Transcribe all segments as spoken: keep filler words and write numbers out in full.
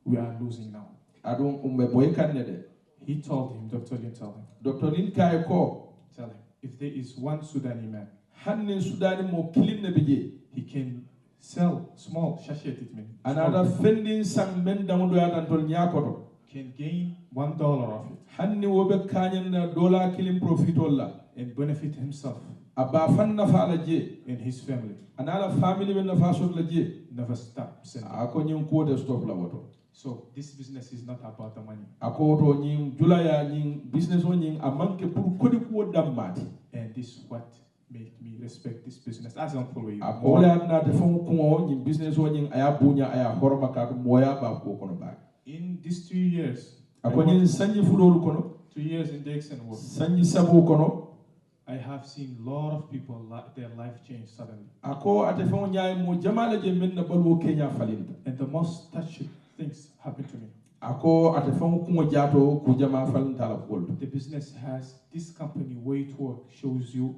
we are losing now. Aɗum umɓe boy kanne de. He told him, Doctor Lin told him, Docteur Lin kay ko, tell him, if there is one Sudani man, hanni Sudani mo kilinne ɓe je, he can sell small sachet it mean, anata fendin sang men damuɗo yatan tol ñakoto, can gain one dollar of it. Hanni woɓe kañen dola kilin profitol la, And benefit himself a ba fan nafa la je, and his family. Anala family ɓe nafa sot la je. Never stop sending. A ko ñin kuwote stop la woto. So this business is not about the money. A ko woto ñin julaya ñin business o ñin a manke pour kodi kuwo dammati. And this is what made me respect this business as an employee. A ko wala adnate fon kuŋo ñin business o ñin a ya buña a ya horoma ka ɗum moya ba ko kono ba. In these two years, A ko ñin sanji fulolu kono, two years in Dexon work, sanji sabu kono, I have seen a lot of people, li- their life change suddenly. A ko ate fon ñaay mo jamala je men na balwo keña falinta. And the most touching things happened to me. A ko ate fon kuŋo jato ku jama falinta la kuwol to. The business has this company way to work shows you,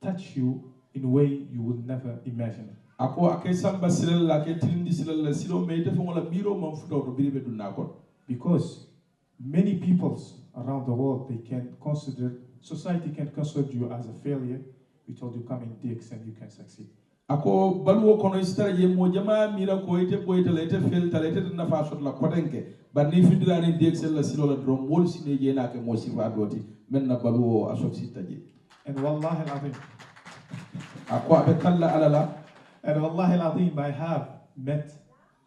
touch you in a way you will never imagine. A ko a ke samba silal la ke tilindi silal la silo me ite fon la miro man futa to biri be dunna kono. Because many peoples around the world, they can consider, society can consider you as a failure. We told you, come in D X and you can succeed. A ko baluwo kono i sitara je mo jama mira ko ite boyta la ite felta la ite nafa sot la kotenke. Banni findira ni D X L la silo la dron wol sine je na ke mo sifa doti men na baluwo a sok sita je. And wallahi al-azim, A ko abe kalla alala. And wallahi al-azim, I have met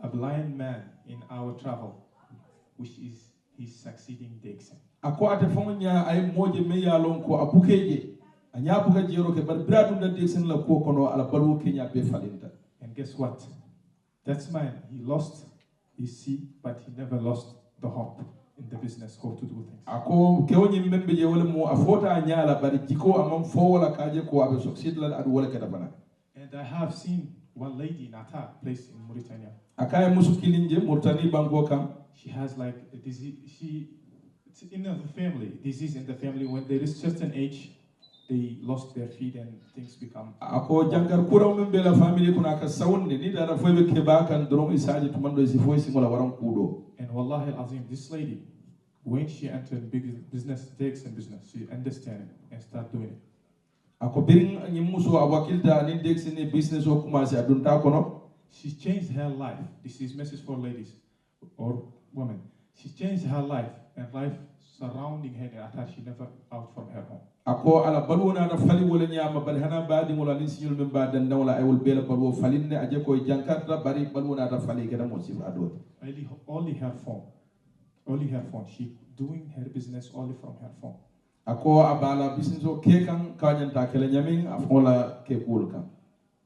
a blind man in our travel, which is he's succeeding Dixon. A ko ate fon ña ay moje me ya lon ko a bukeje. A ña buka jero ke bar bira dunda Dixon la ko kono ala baluwo keña be falinta. And guess what? That man, he lost his see, but he never lost the hope in the business, how to do things. A ko kewñi membe je wala mo a fota ñala bari jiko amam fo wala kaje ko abe succeed lan adu wala keda bana. And I have seen one lady in Atar, place in Mauritania. A kay musu kilinje Mauritanie banko kam. She has like a disease. She, it's in the family, disease in the family. When they reach certain age, they lost their feet and things become. A ko jankar kuraw men be la family kuna ka sawnde ni dara fo be ke ba kan dron isaji tumando isi fo isi mola waran kudo. And wallahi al-azim, this lady, when she entered big business, takes in business, she understand it and start doing it. A ko birin ñi musu a wakilta ni Dixon ni business o commencé a dunta kono. She changed her life. This is message for ladies or women. She changed her life and life surrounding her in Atar. She never out from her home. A ko ala baluwo nata fali wala ñama bari hana badi wala ni siñol men ba danda wala ay wol bela baluwo falinne a je ko jankarta bari baluwo nata fali keda mo sif adoti. Only, only her phone. Only her phone. She doing her business only from her phone. A ko a bala business o ke kan kanyanta kele ñamin a fola ke kul kan.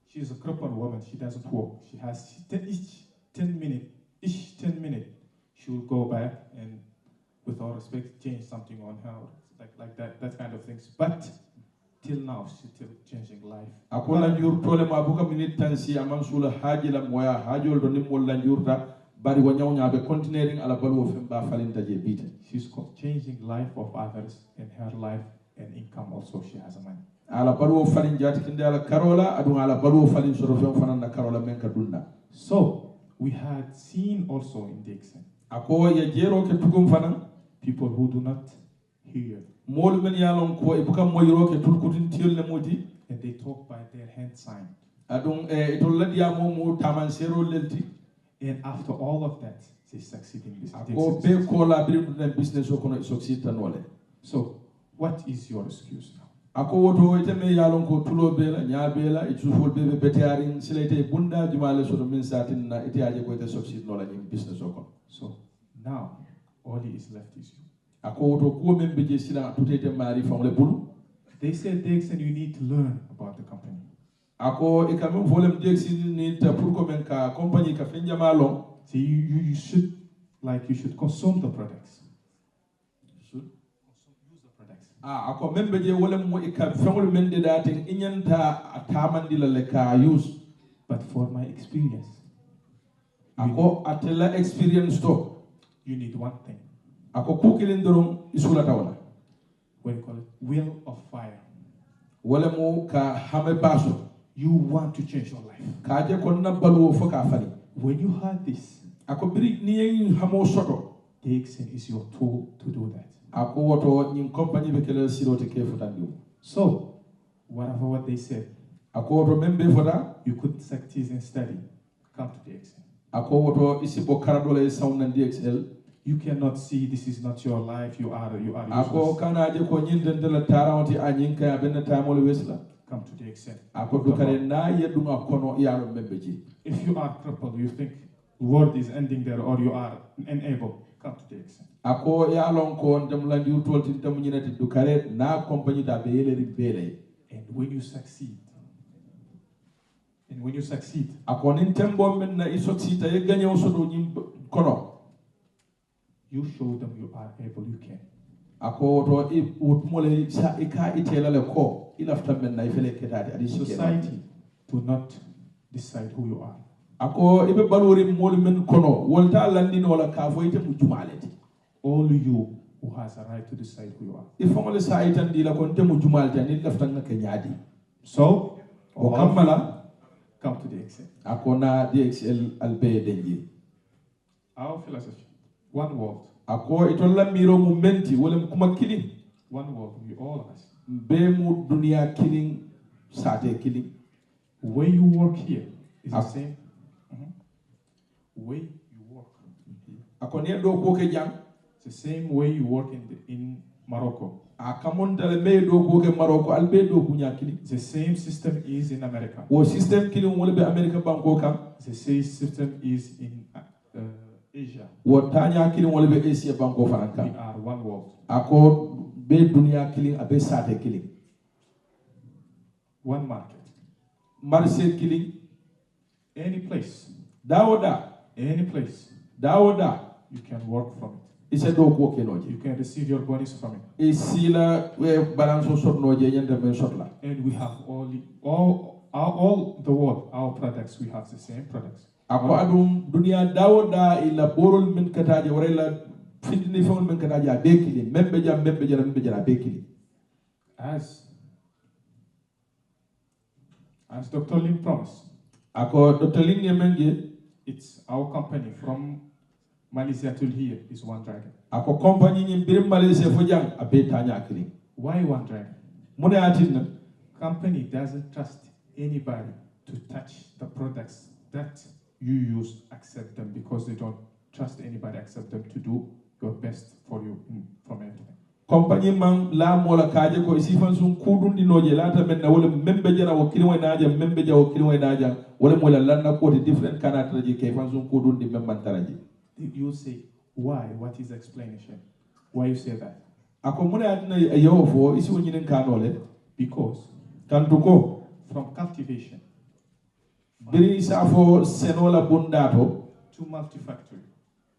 She's a crippled woman. She doesn't walk. She has she, ten, each ten minute, each ten minute, she will go back and, with all respect, change something on her, like like that, that kind of things. But till now, she's still changing life. A ko la jur tole ma buka minute tan si aman sula haji la moya hajol do nim wala jurta bari wa ñaw ñabe continuing ala balwo fem ba falinta je bita. She's co- changing life of others and her life and income also. She has a money. Ala baluwo falin jati kinde ala karola adun ala baluwo falin soro fen fanan na karola men ka dunna. So we had seen also in Dixon A ko ya jero ke tukum fanan. People who do not hear, Molu men yalon ko e buka moyro ke tulkutin tiyol le modi. And they talk by their hand sign. Adun e to ladiya mo mo taman sero lelti. And after all of that, they succeed in this. A ko be ko la birin dun business o kono succeed tan wala. So what is your excuse now? A ko woto ite me yalon ko tulo bela nya bela e jufol be be betearin silaite bunda jumale so min satin na ite aje ko ite succeed no la ñim business o kono. So now, all is left is you. A ko woto ko men be je sila tutete mari famle bulu. They said, Dixon, you need to learn about the company. A ko e ka men folem Dixon ni ta pour ko men ka compagnie ka fen jama lon. So you, you, you should, like, you should consume the products. You should consume, use the products. A a ko men be je wala mo e ka fengol men de daten inyanta a tamandi la le ka use. But for my experience, A ko atela experience to. You need one thing. A ko kukilin doron isula tawla. What do you call it? Will of fire. Wala mo ka hame baso. You want to change your life. Ka je kon na baluwo fo ka fali. When you heard this, Ako biri ni yen hamo soto. DXN is your tool to do that. Ako woto ñin compagnie be kela sirote ke futandi. So, whatever what they said, Ako woto men be fota. You could succeed in study. Come to DXN. Ako woto isi bo karadola e sound nan DXL. You cannot see, this is not your life. You are you are Ako useless. Kana je ko ñin dentela tarawti a ñin kaya benna tamol wesla. Come to DXN. Ako dukare na yedunga kono yalo membe ji. If you are crippled, you think the world is ending there, or you are unable. Come to DXN. Ako yalon ko ndem la yurtol tin tamu ñinati dukare na compagnie da be yeleri bele. And when you succeed, and when you succeed, Ako nin tembo men na isot sita ye gañe o sodo ñin kono. You show them you are able, you can. Ako to i wutmole sa i ka itela le ko i lafta men na ifele ketati adi sikela. Society do not decide who you are. Ako ibe balori mol men kono wolta landino la ka fo ite mu jumaleti. Only you who has a right to decide who you are. Ifongole sa itandi la ko nte mu jumalti ani lafta nga ke ñadi. So, O kammala come to DXL. Ako na DXL albe denji. Our philosophy, one world. Ako itolla miro mu menti wala mu kuma kili. One world, we all of us. Be mu dunia killing sate killing. Where you work here is the Ah. same. Mhm. Where you work. Ako ne do ko ke jang. The same way you work in the, in Morocco. A kamon dale me do ko ke Morocco albe do kunya killing. The same system is in America. Wo system killing wala be America banko kam. The same system is in uh, Asia. Wo tanya killing wala be Asia banko faranka. We are one world. Ako be dunia killing abe sate killing. One market. Marché killing. Any place. Dawo da. Any place. Dawo da. You can work from it. Ise do ko ke noje. You can receive your bonus from it. E sila we balance o sot noje ñanda men sot la. And we have all, all, our, all the world, our products, we have the same products. Ako adum dunia dawo da ila borol men kataje wala ila findini fewol men kataje a be killing. Membe jam membe jam membe jam a be killing. As, as Doctor Lim promised, Ako Doctor Ling ye men je. It's our company from Malaysia to here is One Dragon. Ako compagnie ñin birim Malaysia fo jang a be tanya killing. Why One Dragon? Mune atinna. Company doesn't trust anybody to touch the products that you use, accept them because they don't trust anybody, accept them to do your best for you in, from everything. Compagnie man la mola kaje ko isi fan sun kudundi noje lata men na wala membe jana wo kilin wayna ja membe ja wo kilin wayna ja wala mola lanna ko di different kana taraji ke fan sun kudundi men man taraji. You say, why? What is explanation? Why you say that? Ako mune adna yawo fo isi wonyinen kanole. Because Kantuko from cultivation biri safo senola bundato to multifactory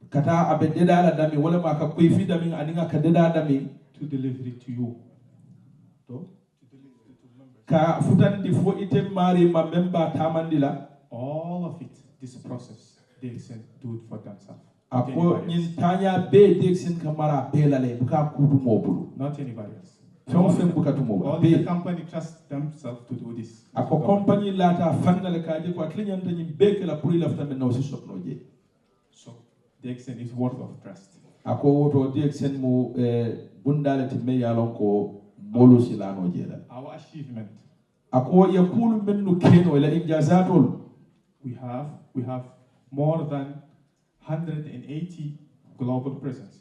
kata abe dedala dami wala ma ka kuifi dami aninga ka deda dami to delivery to you. To ka futandi fo ite mari ma memba tamandila. All of it, this process, they can do it for themselves. Ako ñin tanya be dexin ka mara be lale buka kudu mobulu. Not anybody else. Fen fen buka tu mobulu. Only the Be company trust themselves to do this. Ako compagnie lata fannale kaje ko akliñanta ñin be kala pour lafta men na aussi sotno je. So the extent is worth of trust. Ako woto dexin mo eh, bundale ti me yalon ko molu silano je la. Our achievement, Ako ya kulu mennu keno ila injazatol. We have we have more than hundred and eighty global presence.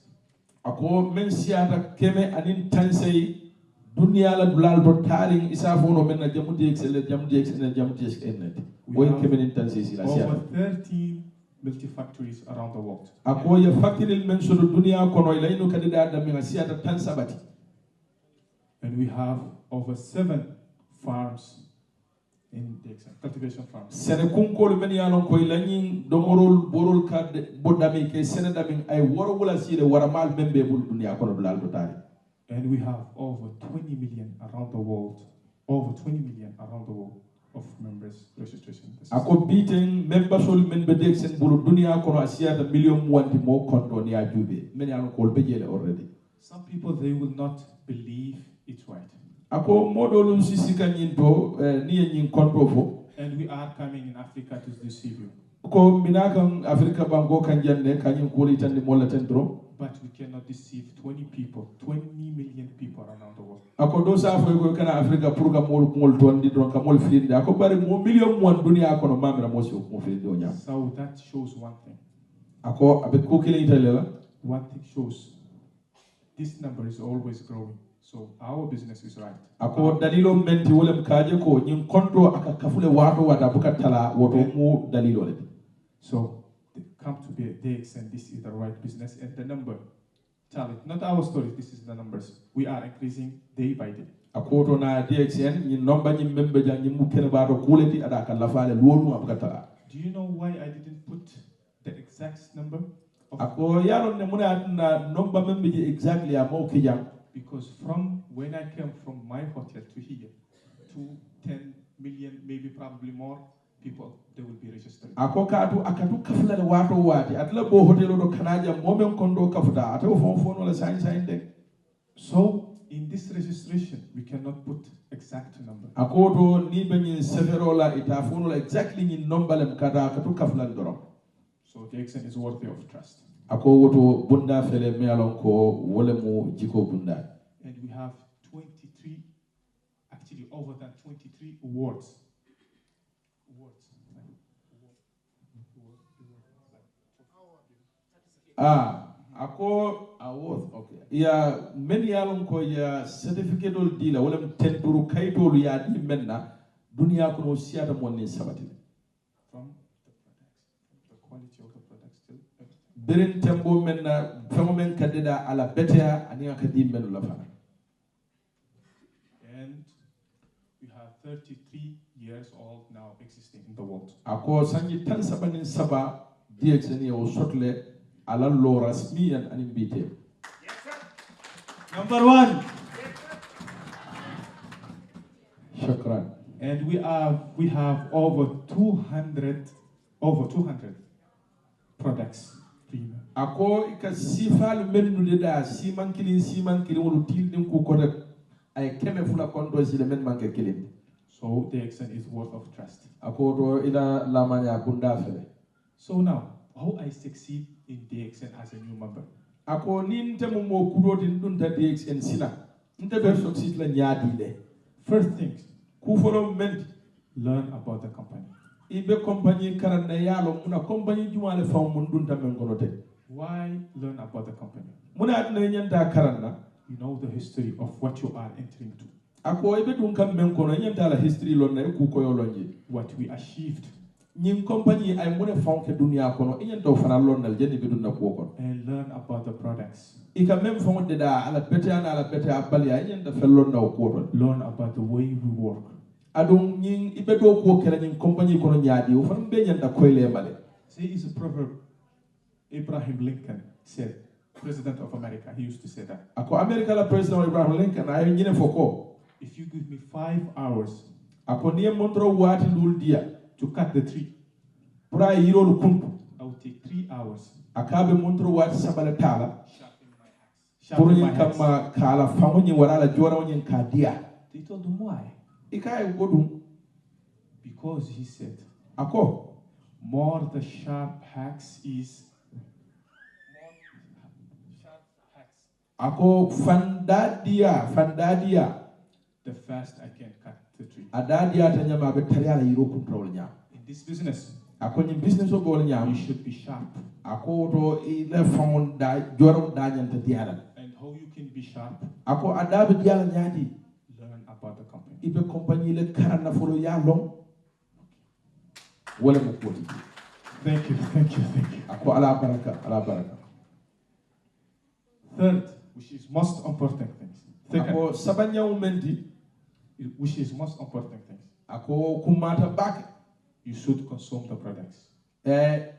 Ako men siyata keme anin tansey duniya la dulal to tarin isa fono men na jamu dexel jamu dexel jamu dexel. We Woy have keme nin tansey sila siyata. Over thirteen multifactories around the world. Ako ya factory men sodo duniya kono ila inu kadi da da men siyata tan sabati. And we have over seven farms in the extent, cultivation farms. Sene kunkolu men yalon koy lañin domorol borol kadde bodami ke sene damin ay woro wala sile wara mal membe bul duniya kono dulal to tari. And we have over twenty million around the world, over twenty million around the world of members registration. Ako biten membasol men be dexen bulu duniya kono asiyata million wanti mo kondo ni ajube men yalon kol be jele already. Some people, they will not believe it's right. Ako modolu sisi kañin to eh, ni e ñin konto fo. And we are coming in Africa to deceive you. Ko mbina kan Afrika banko kan jande, kañum kuli tan ni molla ten dro. But we cannot deceive twenty people, twenty million people around the world. Ako do sa foy ko kana Afrika pour ka mol, mol ton di dron ka mol filinde. Ako bari mo million mo duniya kono mamira mo si mo filinde o ñam. So that shows one thing. Ako abe ko kile italela. One thing shows. This number is always growing. So our business is right. Ako dalilo menti wolem kaje ko ñin konto aka kafule wato wata buka tala woto mu dalilo le. So they come to be D X N, this is the right business and the number tell it. Not our story, this is the numbers. We are increasing day by day. Ako to na D X N ñin nomba ñin membe jang ñin mu kene bato kuleti ada ka lafale luwolu abuka tala. Do you know why I didn't put the exact number of Ako yaron ne muna na nomba membe je exactly a mo kijam. Because from when I came from my hotel to here, to ten million, maybe probably more people, they will be registered. Ako katu akatu kafla le wato wati atla bo hotel do kanaja momen kondo kafuta ate o fon fon wala sain sain de. So in this registration, we cannot put exact number. Ako to ni be ñin sefero la ita fon wala exactly ñin nomba lem kata akatu kafla doro. So the extent is worthy of trust. Ako woto bunda fele me alon ko wole mu jiko bunda. And we have twenty-three, actually over than twenty-three awards. Awards. Ah, ako awards, okay. Ya men yalon ko ya certificate ol dila wala tenduru kaytolu ya di menna duniya kono siyata monni sabati. From the products, from the quality of the products till everything. Birin tembo men na fengo men kadida ala betea ani ka di men la fana. And we have thirty-three years old now existing in the world. Ako sanji tan sabanin saba D X N o sotle ala lo rasmiyan ani bite. Number one. Shukran. And we have we have over two hundred, over two hundred products. Ako ika sifalu mennu de da siman kilin siman kilin wolu tildin ku kote ay keme fula konto sile men manke kilin. So the extent is worth of trust. Ako to ila lamanya bunda fele. So now, how I succeed in D X N as a new member? Ako nin temu mo kudotin dunta D X N sila. Nte be succeed la ñaadi le. First things, ku folo men learn about the company. Ibe company karanna yalo muna company jumale fam mun dunta men gono te. Why learn about the company? Muna adna ñanta karanna. You know the history of what you are entering to. Ako ibe dun kam men kono ñanta la history lonna e ku koyo lonje. What we achieved. Ñin compagnie ay mune fanke duniya kono i ñanta o fana lonnal jeni be dunna kuwo kono. And learn about the products. I ka men fango de da ala bete ana ala bete abali ay ñanta fel lonna o kuwo kono. Learn about the way we work. Adun ñin ibe do kuwo kela ñin compagnie kono ñaadi o fana be ñanta koyle male. There is a proverb Abraham Lincoln said, President of America, he used to say that. Ako America la president Abraham Lincoln ay ñine foko. If you give me five hours, ako niye montro wati lul dia, to cut the tree, pura yirolu kuntu. I would take three hours. Akabe montro wati sabala tala. Sharpen my axe. Puru ñin kamma kala fango ñin wala la jora ñin ka dia. They told him why. Ikay godum. Because he said, ako more the sharp axe is, more sharp axe. Ako fandadiya fandadiya. The fast I can cut the tree. A dadiya ta ñama be tariya la yiro kuntrol ñam. In this business, ako ñin business o bol ñam. You should be sharp. Ako to ile fango da jorom da ñanta diala. And how you can be sharp? Ako adabe diala ñadi. Learn about the company. Ibe compagnie le karana folo ya long. Wala mo koti. Thank you, thank you, thank you. Ako ala baraka, ala baraka. Third, which is most important things. Second, ako sabanyaw menti, which is most important things. Ako kumata bak. You should consume the products. Eh,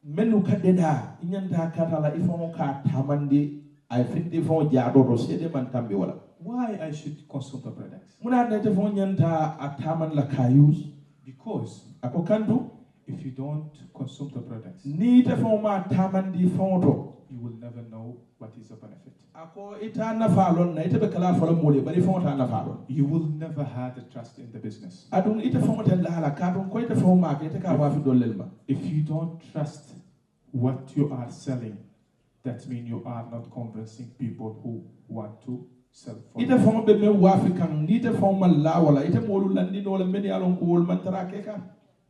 menu kadeda inyanta katala ifon ka tamandi ay findi fon jado do sede man tambi wala. Why I should consume the products? Muna ne te fon nyanta ataman la kayus. Because ako kandu. If you don't consume the products, ni ite faŋo ma tamandi faŋo to, you will never know what is a benefit. A ko ita nafa lon na, ite be kala fo la moolu ye, bari faŋo ta nafa lon. You will never have the trust in the business. Aduŋ ite faŋo te laa la, kaatu ko ite faŋo ma ke, ite ka waafi dollel ma. If you don't trust what you are selling, that means you are not convincing people who want to sell for. Ite faŋo be meŋ waafi kaŋ, ni ite faŋo ma laa wala, ite moolu landi no la men ye a loŋ ko wolu man tara ke kaŋ.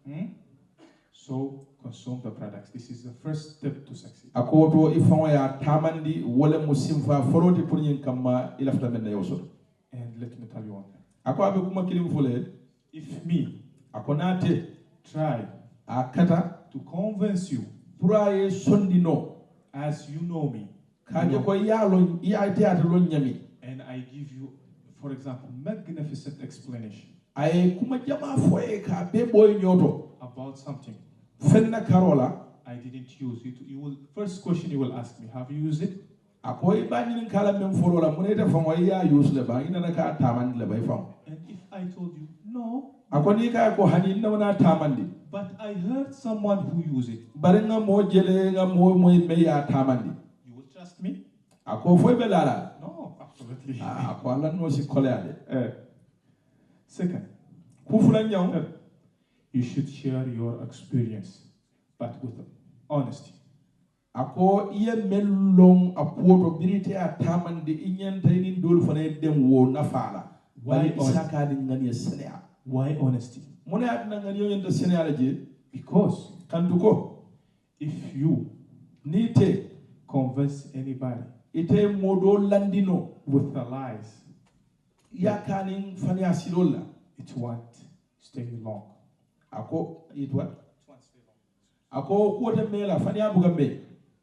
Hmm? So consume the products. This is the first step to succeed. A ko to i faŋo ye a tamandi, wo le mu sinfa folo ti pour ñiŋ kamma i lafita men na yo soto. And let me tell you one thing. A ko a be kuma kiliŋ fo le. If me, a ko naate, try, a kata, to convince you, pour a ye sondi no, as you know me, ka je ko i ye a loŋ, i ye a ite ate loŋ ñami. And I give you, for example, magnificent explanation. A ye kuma jamaa fo ye ka be boyi ñoto. About something. Fenna karola. I didn't use it. You will, first question you will ask me, have you used it? A ko i ba ñinin kala men folo la, mun ite faŋo i ye a use le ba, i nana ka tamandi le ba i faŋo. And if I told you, no. A ko ni ka ko hani i na wona tamandi. But I heard someone who use it. Bari ŋa mo jele, ŋa mo mo me ye a tamandi. You will trust me? A ko fo i be laa la? No, absolutely. A ko Alla no si koleya de. Eh. Second. Ku fula ñaŋo. Third, you should share your experience, but with honesty. A ko i ye men loŋ a kuwo to, biri ite a tamandi, i ñanta i niŋ doolu fana ye deŋ wo nafaa la. Bari i si a ke niŋ ŋaniya seneya. Why honesty? Mun ne ye a tinna ŋaniyo ñanta seneya la je? Because kantu ko, if you, ni ite, convince anybody, ite moo doo landi no, with the lies, i ye a ke niŋ faniyaa siloolu la, it won't stay long. A ko it what? A ko kuwo te mee la, faniyaa buka mee.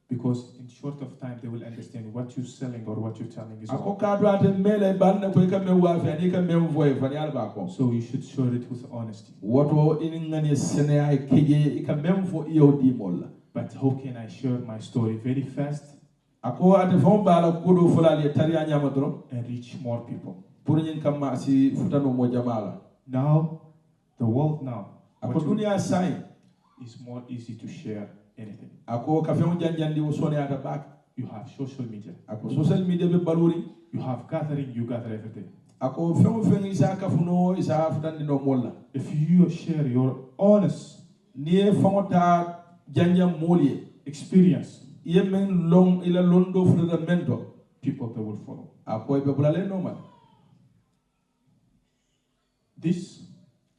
Because in short of time, they will understand what you're selling or what you're telling is wrong. A ko kaatu ate mee la, i be a loŋ ne ko i ka meŋ waafi aniŋ i ka meŋ fo i ye, faniyaa le be a koŋ. So you should share it with honesty. Wo to i niŋ ŋaniya seneya ye ke je, i ka meŋ fo i ye wo dii moolu la. But how can I share my story very fast? A ko ate faŋo be a la kuwo doo fo la ali ye tariyaa ñaama doroŋ. And reach more people. Pour ñiŋ kamma a si futa noo moo jamaa la. Now, the world now, a ko duniyaa saayiŋ, is more easy to share anything. A ko ka feŋo janjandi wo sooneyaata baake. You have social media. A ko social media be baluuriŋ. You have gathering, you gather every day. A ko feŋ wo feŋ i si a kafu noo, i si a futandi noo moolu la. If you share your honest, niŋ i ye faŋo taa janjaŋ moolu ye, experience, i ye meŋ loŋ i la londoo futata meŋ to, people, they will follow. A ko i be bula le nooma le. This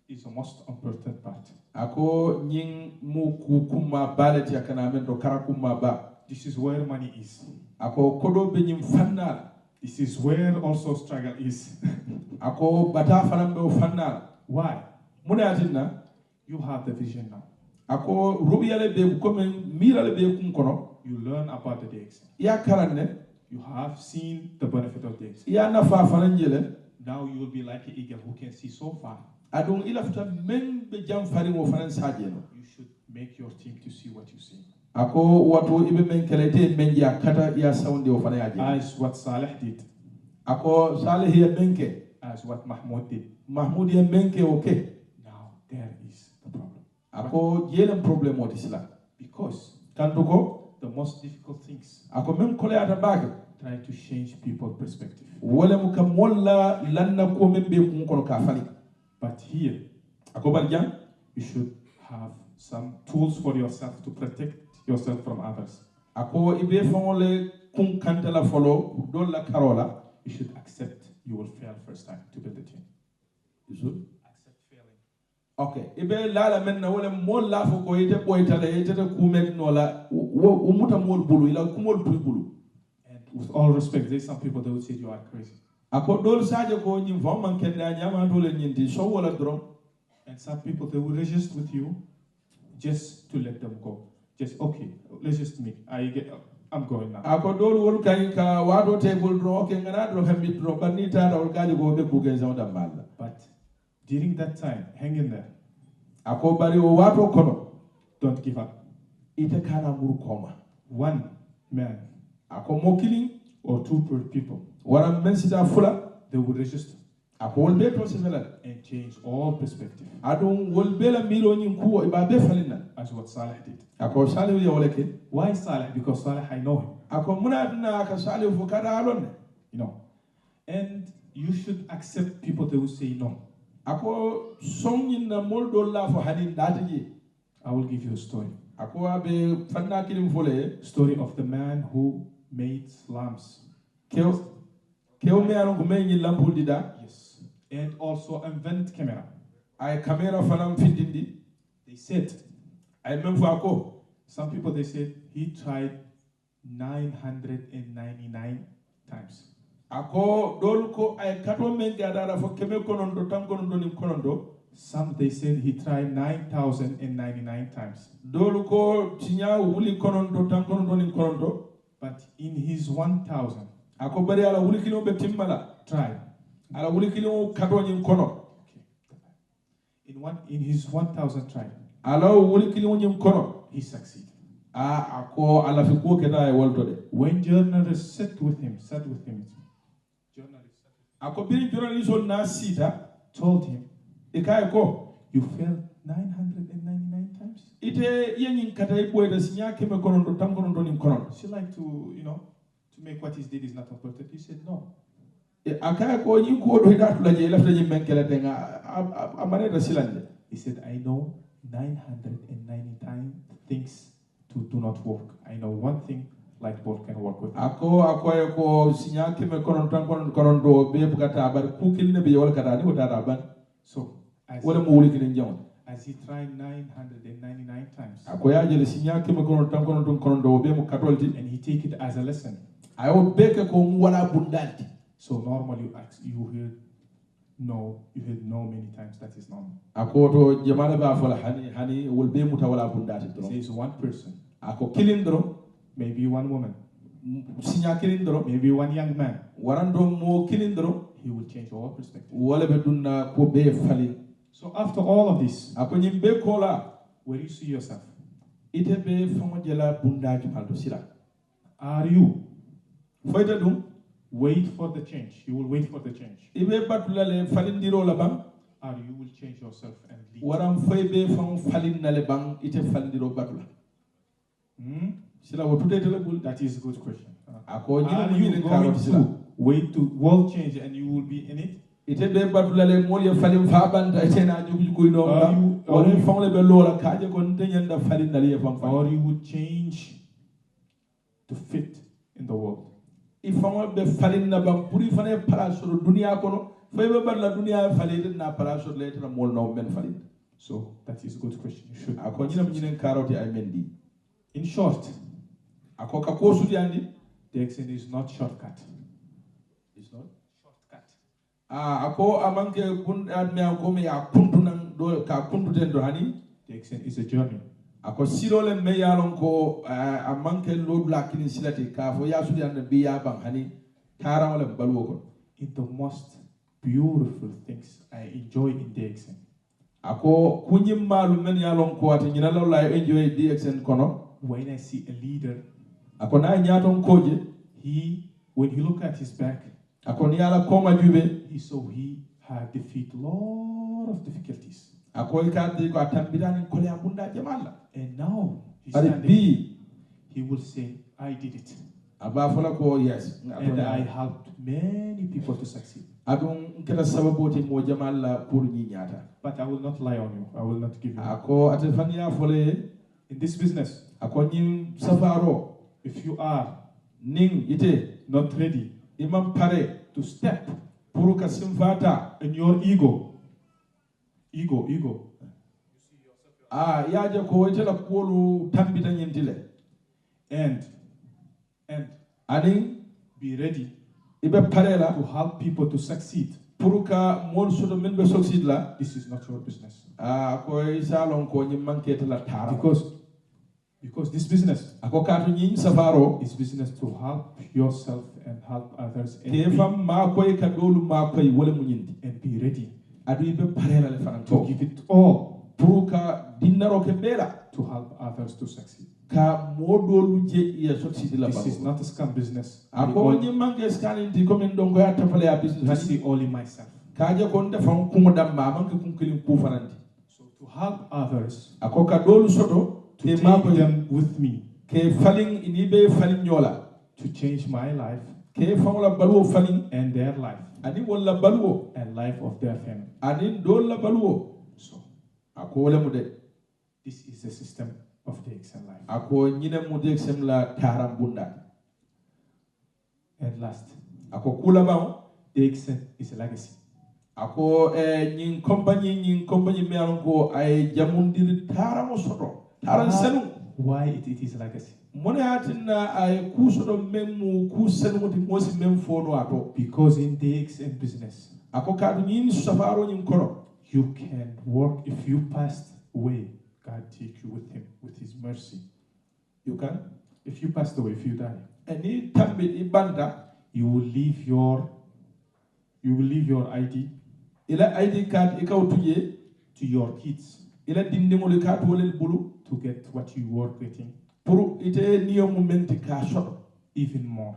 is the most important part. A ko ñiŋ mu ku kummaa baa le ti, a kana meŋ to kara kummaa baa. This is where money is. A ko kodoo be ñiŋ fannaa la. This is where also struggle is. A ko bataa fanaŋ be wo fannaa la. Why? Mun ne ye a tinna? You have the vision now. A ko ru'uya le be, comme miira le be kuŋ kono. You learn about the days. I ye a karaŋ ne. You have seen the benefit of days. I ye a nafaa fanaŋ je le. Now you will be like an eagle who can see so far. Aduŋ i lafita meŋ be jaŋ fariŋ wo fanaŋ si a je noo. You should make your team to see what you see. A ko wato i be meŋ ke la, ite ye meŋ je a kata, i ye a sawundi wo fanaŋ ye a je. As what Saleh did. A ko Saleh ye meŋ ke. As what Mahmoud did. Mahmoud ye meŋ ke wo ke. Now there is the problem. A ko jee le mu problème wo ti sila. Because kantu ko the most difficult things, a ko meŋ koleyaata baake, try to change people perspective, wo le mu ka moolu la lanna kuwo meŋ be i kuŋo kono ka a fali. But here, a ko bari jaŋ, you should have some tools for yourself to protect yourself from others. A ko i be faŋo le kuŋ kanta la foloo, doolu la karoo la. You should accept you will fail first time to build a team. You should accept failing. Ok, i be laa la meŋ na, wo le moolu la a fo ko ite boyita le, ite te kuu meŋ noo la, wo, wo muta moolu bulu, i la kumoolu tu i bulu. And with all respect, there's some people that will say you are crazy. A ko doolu si a je ko ñiŋ faŋo maŋ kendeyaa, ñaamaa doolu le ñiŋ ti, sow wo la doroŋ. And some people, they will resist with you just to let them go. Just, okay, let's just meet. I get, I'm going now. A ko doolu wolu ka i ka waatoo tee i bulu doroŋ, ok, ŋa naa doroŋ, ka mbi doroŋ, bari niŋ i taata wolu ka a je ko wo be kuu kenseŋo dambaa la. But during that time, hang in there. A ko bari wo waatoo kono, don't give up. Ite kana muru kooma. One man, a ko moo kiliŋ, or two per people, waraŋ meŋ si taa fula, they will resist. Ako wol be to sefela. And change all perspective. Aɗum wol be la miro nyin kuwo iba be falina. As what Saleh did. Ako Saleh wiya wala ke. Why Saleh? Because Saleh, I know him. Ako muna na ka Saleh fo kada alon. You know. And you should accept people that will say no. Ako songin na mol do la fo hadin dati je. I will give you a story. Ako abe fanna kilim fole. Story of the man who made lamps. Kew kew me alon ko me nyin lampul dida. Yes. And also invent camera. Ay camera fanam findindi. They said. Ay men fo ako. Some people they said he tried nine hundred and ninety-nine times. Ako dol ko ay kato men gadara fo keme konon do tan konon do nin konon do. Some they said he tried nine thousand and ninety-nine times. Dol ko tinya wuli konon do tan konon do nin konon do. But in his one thousand. Ako bari ala wuli kilo be timmala. Try. Ala wuli kilo kato nyin kono. Okay. In one in his one thousand try. Ala wuli kilo nyin kono. He succeeded. A ako ala fi ko keda e wolto de. When journalists sat with him, sat with him, journalists sat with him. Ako biri journalist on na sita. Told him, e kay ko. You failed nine hundred and ninety-nine times. Ite yenyin kata ipo ida sinya keme konon do tan konon do nin konon. She like to, you know, to make what he did is not important. He said no. E, a kay ko nyin ko do hida tula je lafta nyin men kala tenga a mane da silande. He said, I know nine hundred and ninety-nine things to do not work. I know one thing, light bulb can work with. Ako ako e ko sinya keme konon tan konon konon do be bukata bar kukil ne be wal kata ni wata da ban. So as wala mo wuli kinin jawon. As he tried nine hundred and ninety-nine times. Ako ya jele sinya keme konon tan konon tun konon do be mo katolti. And he take it as a lesson. Ayo beke ko wala bundalti. So normally you ask, you hear no, you hear no many times. That is normal. Ako to jamana ba fola hani hani wol be muta wala bundalti. He says one person. Ako kilindro. Maybe one woman. Sinya kilindro. Maybe one young man. Warando mo kilindro. He will change all perspective. Wala be dunna ko be fali. So after all of this, ako nyimbe kola. Where do you see yourself? Ite be fango jela bunda jumaldo sila. Are you? Foyta dum. Wait for the change. You will wait for the change. Ibe batula le falindiro la bang. Or you will change yourself and lead. Waram foy be fango falinna le bang ite falindiro batula. Hmm? Sila wo tude tele bul. That is a good question. Ako nyina mo nyina karo sila. Wait to world change and you will be in it. Ite be batula le mol ya falim fa banta ite na jugu jugu no. Wala fango le be lola kaje ko nte nyanda falinna le fam fam. Or you would change to fit in the world. I fango be falinna bam puri fane pala soro dunia kono. Fay be batula dunia falin na pala soro le tan mol no men falin. So that is a good question. You should. Ako nyina mo nyina karo ti ay mendi. In short, ako ka ko sudiyandi. The extent is not shortcut. It's not shortcut. A ako amanke kun adme ako me ya kuntunan do ka kuntuten do hani. The extent is a journey. Ako sirole me yalon ko amanke lodula kini silati ka fo ya sudiyandi bi ya ban hani tara wala balwo ko. In the most beautiful things I enjoy in the extent. Ako kunyim malu men yalon ko ati nyina lawla e enjoy D X N kono. When I see a leader, ako na nyaton koje. He, when he look at his back, ako ni ala koma jube. He saw he had defeat lot of difficulties. Ako ikati ko atambirani kole abunda jamala. And now he's standing. Bi. He will say, I did it. Aba fola ko yes. And I helped many people to succeed. Adun keta sababu ti mo jamal la pour ni nyata. But I will not lie on you. I will not give you. Ako atefania fole. In this business, ako nyin safaro. If you are, ning ite, not ready, imam pare, to step, pour ka simfata, in your ego, ego, ego. A yaje ko itela kolu tambita nyintile. And And anin be ready ibe parela to help people to succeed. Pour ka mol soto men be succeed la. This is not your business. A ko isalon ko nyi manke tala tara. Because because this business, ako katu nyi safaro, is business to help yourself and help others. And ke fam ma koy ka dolu ma koy wala munyindi. And be ready. Adu ibe parela le fanan to give it all. Pour ka dinaro ke bela to help others to succeed. Ka modolu je iya succeed la. This is not a scam business. Ako nyi manke scanning di komin dongo ya tapale ya business. I see only myself. Taje kon da fan kumo dam ma man ke kun kilin ku fananti. So to help others, Ako ka dolu soto to ke take mako them with me, ke falin ini be falin nyola. To change my life Ke fangola baluwo falin and their life ani wala baluwo and life of their family. Ani dolla baluwo. So Ako wala mu de. This is the system of the X M life. Ako nyine mu de semla taram bunda. And last, Ako kula bawo. The X M is a legacy. Ako eh, nyin compagnie nyin compagnie me alon ko ay jamundiri taramo soto taran senu. Why it, it is legacy? Mone atinna ay ku soto men mu ku senu mo di mosi men fono ato. Because in the X M business, Ako kadu nyin safaro nyin kono. You can work if you passed away. God take you with him, with his mercy. You can. If you passed away, if you die, Ani tambi ibanda. You will leave your you will leave your I D Ila I D card ikaw tuje. To your kids Ila dindingol ikatu wala bulu. To get what you were getting. Puru ite niyo mumenti ka soto. Even more.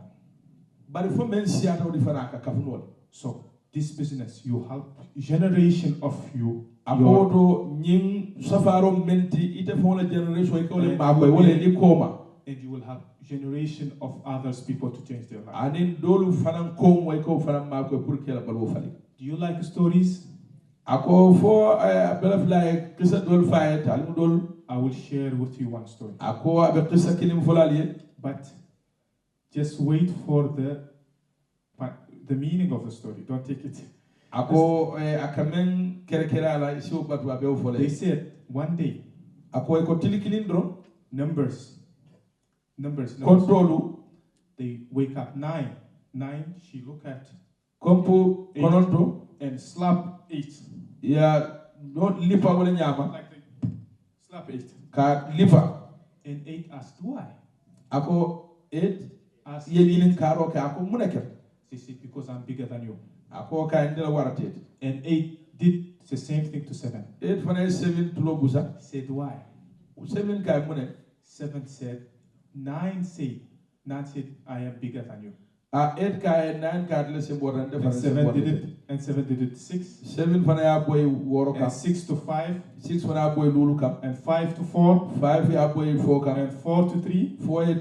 Bari fo men siyata wadi fana ka kafunol. So this business you help generation of you. Akoto nyin safaro menti ite fo la generation ikawle mako wala ikoma. And you will have generation of others people to change their life. Anin dolu fanan kom way ko fanan mako pour kela balwo fali. Do you like stories? Ako fo eh, bela fly kisa dol faye talim dol. I will share with you one story. Ako abe kisa kilim folaliye. But just wait for the the meaning of the story. Don't take it. Ako eh, akamen kerekere ala isi o batu abe o fole. They said one day. Ako eko tilikilindro. Numbers. Numbers. numbers. Kontolu. They wake up nine. Nine. She look at. Kompu kononto. And slap eight. Ya no lipa wala nyama. Like they slap eight. Ka lipa. And eight asked why. Ako eight. Asked ye nyinin karo ka ako munake. She said because I'm bigger than you. Ako ka ndela warate. And eight did the same thing to seven. Eight fana seven tulo busa. Said why. Seven ka munake. Seven said, nine said, nine said I am bigger than you. A eight ka e nine ka dile se bota nde And seven did it. And seven did it six. Seven fana ya boy woro kam. And six to five. Six fana ya boy lulu kam. And five to four. Five ya boy four kam. And four to three. Four e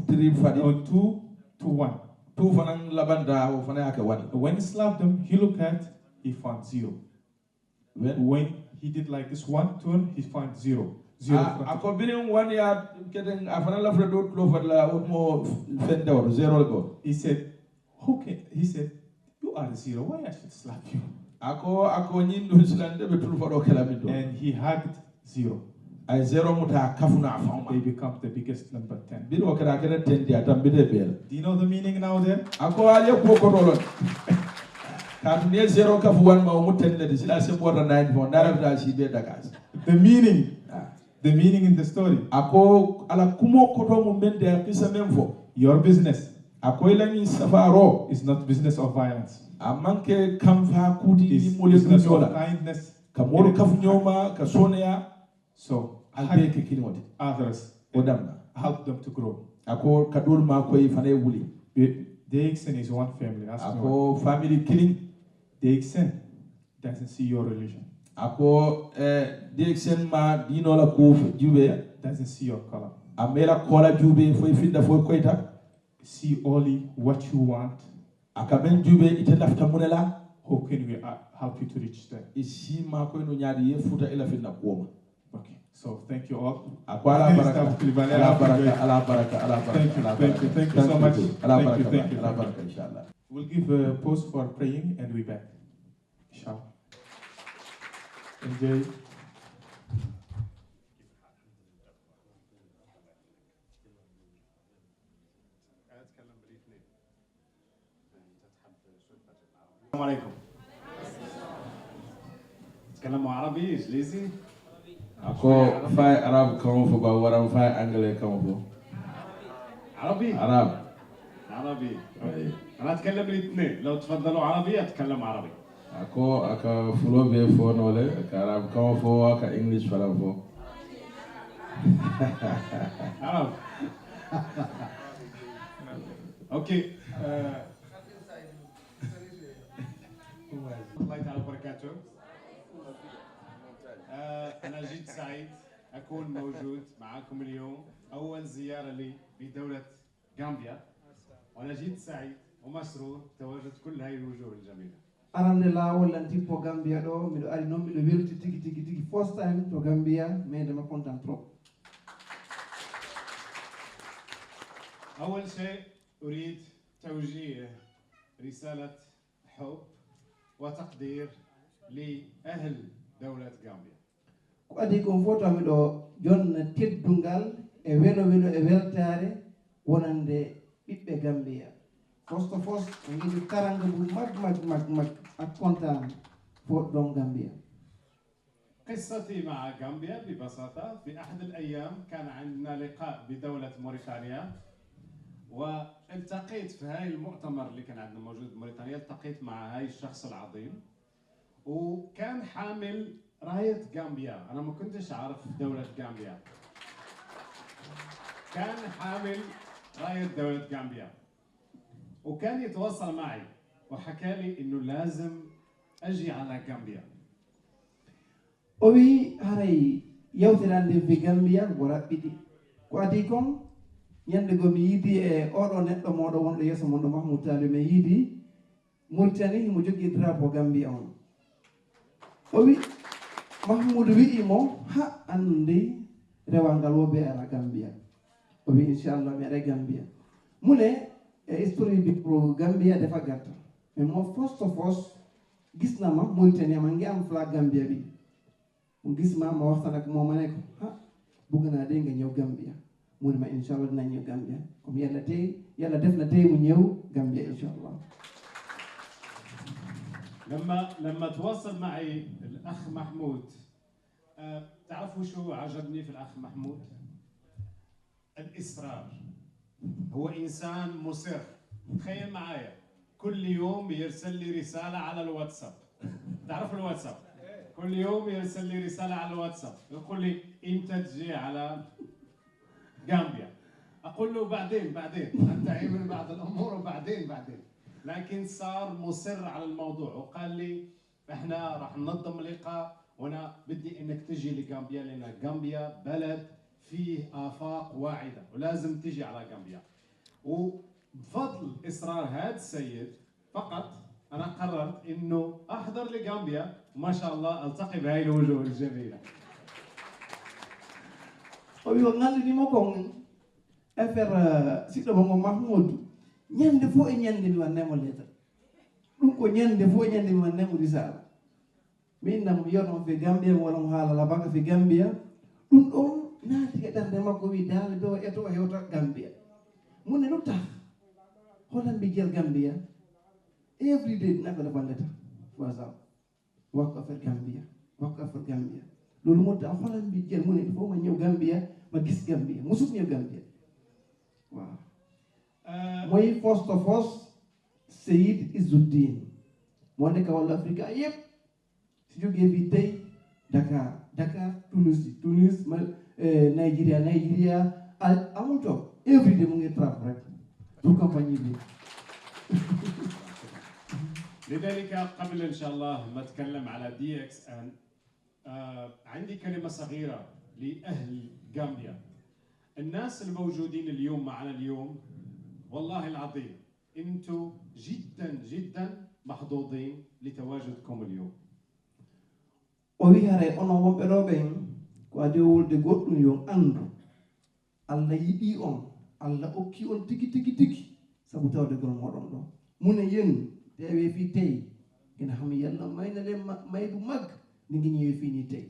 three fadi. And two to one. Two fana labanda o fana ya ke one. When he slapped them, he looked at, he found zero. When? When he did like this one turn, he find zero. Zero. A ko birin wani ya keten a fana lafre do tulo fadla o mo fende o zero go. He said, who can? He said, you are zero. Why I should slap you? Ako ako nyin do silande be tulo fado kala min do. And he hugged zero. Ay zero muta kafuna fama. They become the biggest number ten. Biro kala kala ten dia tambide bela. Do you know the meaning now there? Ako ale ko ko dolon. Kadu ne zero kafu wan ma o mutende di sila se bota nine fo ndara da si be dagas. The meaning. The meaning in the story. Ako ala kumo koto mo mende a kisa men fo. Your business. Ako ilani safaro. Is not business of violence. Amanke kamfa kudi ni mole Business of kunyola. Kindness. Ka moro kafu nyoma ka soneya. So Albe ke kinoti. Others. Odamna. Help them to grow. Ako kadul ma koy fane wuli. The Dixon is one family. That's Ako family killing. Dixon doesn't see your religion. Ako eh, Dixon ma dino la kuf jube. Doesn't see your color. Amela kola jube fo finda fo koita. See only what you want. Aka men jube ite lafta munela. How can we uh, help you to reach there? Isi ma ko no nyadi ye futa ila finda koma. Okay. So thank you all. Ako ala baraka. Ala baraka. Ala baraka. Ala baraka. Thank you. Thank you. Thank you so much. Ala Thank you. baraka. Thank you. Ala baraka inshallah. We'll give a pause for praying and we back. Inshallah. Enjoy. السلام عليكم. تتكلموا عربي، إنجليزي؟ Ako fay arab kan fo ba waran fay anglais kan fo. عربي؟ Arab. عربي. Ay. أنا أتكلم الاثنين، لو تفضلوا عربي أتكلم عربي. Ako aka fulo be fo nole aka arab kan fo aka english fana fo. عرب. Okay. آه، الله تعالى وبركاته. آه، أنا جد سعيد أكون موجود معاكم اليوم. أول زيارة لي بدولة غامبيا، وأنا جد سعيد ومسرور بتواجد كل هاي الوجوه الجميلة. Arande laawol lan tippo Gambia ɗo, miɗo ari noon, miɗo welti tigi, tigi, tigi, first time to Gambia, mais dama content trop. أول شيء أريد توجيه رسالة حب وتقدير لأهل دولة غامبيا. Ko adii kon fof, taw miɗo jonna teddungal e welo welo e weltaare wonande ɓiɓɓe Gambia. First of all, en ngiɗi karanga ngu mag, mag, mag, mag, ak kontaan fo ɗon Gambia. قصتي مع غامبيا ببساطة، في أحد الأيام كان عندنا لقاء بدولة موريتانيا، والتقيت في هاي المؤتمر اللي كان عندنا موجود بموريتانيا، التقيت مع هاي الشخص العظيم، وكان حامل راية غامبيا. أنا ما كنتش أعرف دولة غامبيا، كان حامل راية دولة غامبيا، وكان يتواصل معي وحكى لي إنه لازم أجي على غامبيا. O wiyi haray yawtirande fi Gambia ko raɓɓiɗi. Ko adii kon, ñande goo mi yiidi e oɗo neɗɗo mooɗo wonɗo yeeso mon ɗo, Mahmoud Taliou, mi yiidi Mauritanie, himo jogii drapeau Gambia on. O wi, Mahmoud wi'i mo, "Ha, anndi rewangal wo be ara Gambia." O wi, "Inchallah, mi ara Gambia." Mune, e history bi pro Gambia defa gatta. Mais mo first of all, gisnama Mauritanie, ma ngi am flag Gambia bi. Mo gisma, ma waxtaan ak moom, ma ne ko, "Ha, bëgg naa de nga ñëw Gambia." Mu ne ma, "Inchallah, dina ñëw Gambia." Comme Yàlla tey, Yàlla def na tey mu ñëw Gambia, inchallah. لما لما تواصل معي الأخ محمود، آه، تعرفوا شو عجبني في الأخ محمود؟ الإصرار. هو إنسان مصر. تخيل معايا، كل يوم يرسل لي رسالة على الواتساب. تعرف الواتساب؟ كل يوم يرسل لي رسالة على الواتساب، يقول لي: "إمتى تجي على غامبيا؟" أقول له: "بعدين، بعدين، أنتهي من بعض الأمور وبعدين، بعدين." لكن صار مصر على الموضوع وقال لي: "إحنا راح ننظم لقاء، وأنا بدي إنك تجي لغامبيا، لأن غامبيا بلد فيه آفاق واعدة، ولازم تجي على غامبيا." وبفضل إصرار هذا السيد فقط، أنا قررت إنه أحضر لغامبيا، وما شاء الله ألتقي بهاي الوجوه الجميلة. O wi o ngallini mo kon affaire, eh, siɗɗo mo ngo Mahmoud. Ñande fof e ñande mi wannay mo lettre. Ɗum ko ñande fof e ñande mi wannay mo risala. Min nam yo ɗon fe Gambia, wala mo haala labaka fe Gambia. Ɗum ɗon naati e ɓernde makko, wi daande ɗo e to hewta Gambia. Mun ne lu tax? Holan mbi jel Gambia. Every day ɗum affaire ballata. Wasa. Wakko affaire Gambia. Wakko affaire Gambia. Loolu moo tax xoolal mbi jël mu ne il faut ma ñëw Gambia, ma gis Gambia, musut ñëw Gambia. Waaw. Euh, mooy first of all, Seyid Izzuddin. Moo nekk wàllu Afrique yëpp. Si jógee fii tey, Dakar, Dakar, Tunis, Tunis, ma, eh, Nigeria, Nigeria, al-, amul toog. Every day mu ngi travel rek. Pour compagnie bi. لذلك قبل إن شاء الله ما أتكلم على دي إكس إن، آه، عندي كلمة صغيرة لأهل غامبيا. الناس الموجودين اليوم معنا اليوم، والله العظيم، أنتوا جدًا، جدًا محظوظين لتواجدكم اليوم. O wi haray onon wonɓe ɗo ɓen, ko adii o wolde goɗɗum, yo on anndu. Allah yiɗii on, Allah okkii on tigi, tigi, tigi, sabu tawdegol mooɗon ɗo. Mune yen, teewee fii tey, ina ham Yalla mayna leen ma-, maybu mag, ni ngi ñëwee fii nii tey.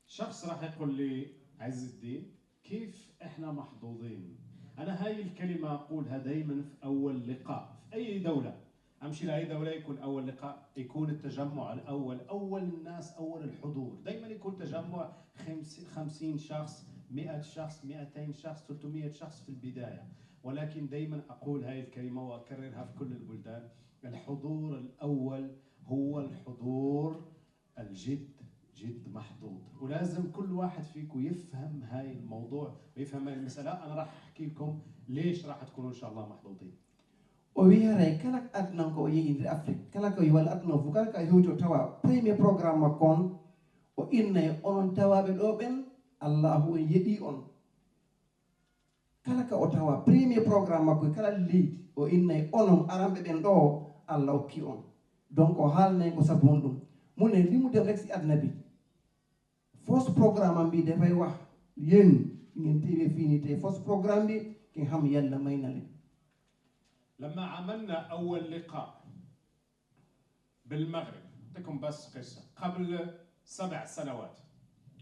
شخص راح يقول لي: عز الدين، كيف إحنا محظوظين؟ أنا هاي الكلمة أقولها دايمًا في أول لقاء في أي دولة. أمشي لأي دولة يكون أول لقاء، يكون التجمع الأول، أول الناس، أول الحضور. دايمًا يكون تجمع خمس-، خمسين شخص، مائة شخص، مائتين شخص، ثلاثمائة شخص في البداية. ولكن دايمًا أقول هاي الكلمة وأكررها في كل البلدان: الحضور الأول هو الحضور الجد جد محظوظ. ولازم كل واحد فيكم يفهم هاي الموضوع ويفهم هاي المسألة. أنا راح أحكي لكم ليش راح تكونوا إن شاء الله محظوظين. O wiyi haray kala ko aduna ko o yehi nder Afrique, kala ko walla aduna o fof, kala ko a hewti o tawa premier programme makko on, o innay onon tawaaɓe ɗo ɓen, Allahu on yeɗi on. Kala ka o tawa premier programme makko e kala leydi, o innay onon aranɓe ɓen ɗo, Allah okki on. Donc o haalnay ko sabu honɗum. Mune limude rek si aduna bi. Fos programme am bi dafay wax yéen ngeen teewee fii nii tey, fos programme bi ki xam yàlla may na leen. لما عملنا أول لقاء بالمغرب، أعطيكم بس قصة. قبل سبع سنوات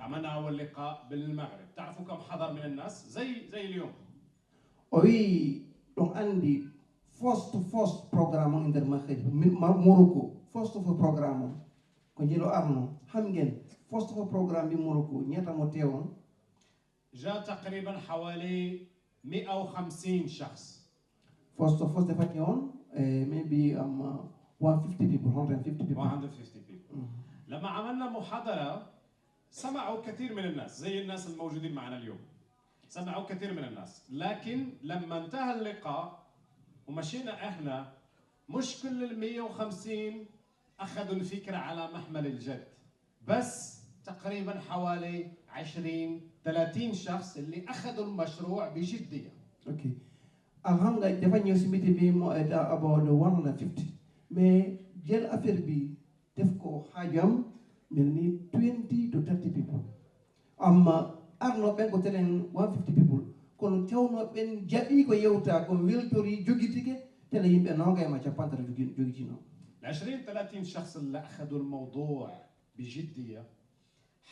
عملنا أول لقاء بالمغرب. تعرفوا كم حضر من الناس؟ زي زي اليوم. O wi ɗon anndi fos to fos programme on e nder Maghreb, mi- ma- Morocco, fos to fos programme on. Ko njelo arno, xam ngeen, fos to fos programme bi Morocco, ñaata mo teewoon? جاء تقريبا حوالي مئة وخمسين شخص. Fos to fos dafa ñëwoon, eh, maybe um, uh, one fifty people, hundred fifty people. one hundred fifty people. لما عملنا محاضرة سمعوا كثير من الناس زي الناس الموجودين معنا اليوم. سمعوا كثير من الناس، لكن لما انتهى اللقاء ومشينا احنا، مش كل ال مية وخمسين أخذوا الفكرة على محمل الجد. بس تقريبا حوالي عشرين ثلاثين شخص اللي أخذوا المشروع بجدية. Ok. Alhamdulillah, dafa ñëw si meeting bi mo eh, da- about the one hundred fifty. Mais jël affaire bi def ko xaajam mel ni twenty to thirty people. Amma arno ɓen ko telen one fifty people. Kono tawno ɓen jaɓi ko yewta ko weltori jogitike tele yimɓe nogay ma capantato jogi- jogitino. ال عشرين ثلاثين شخص اللي أخذوا الموضوع بجدية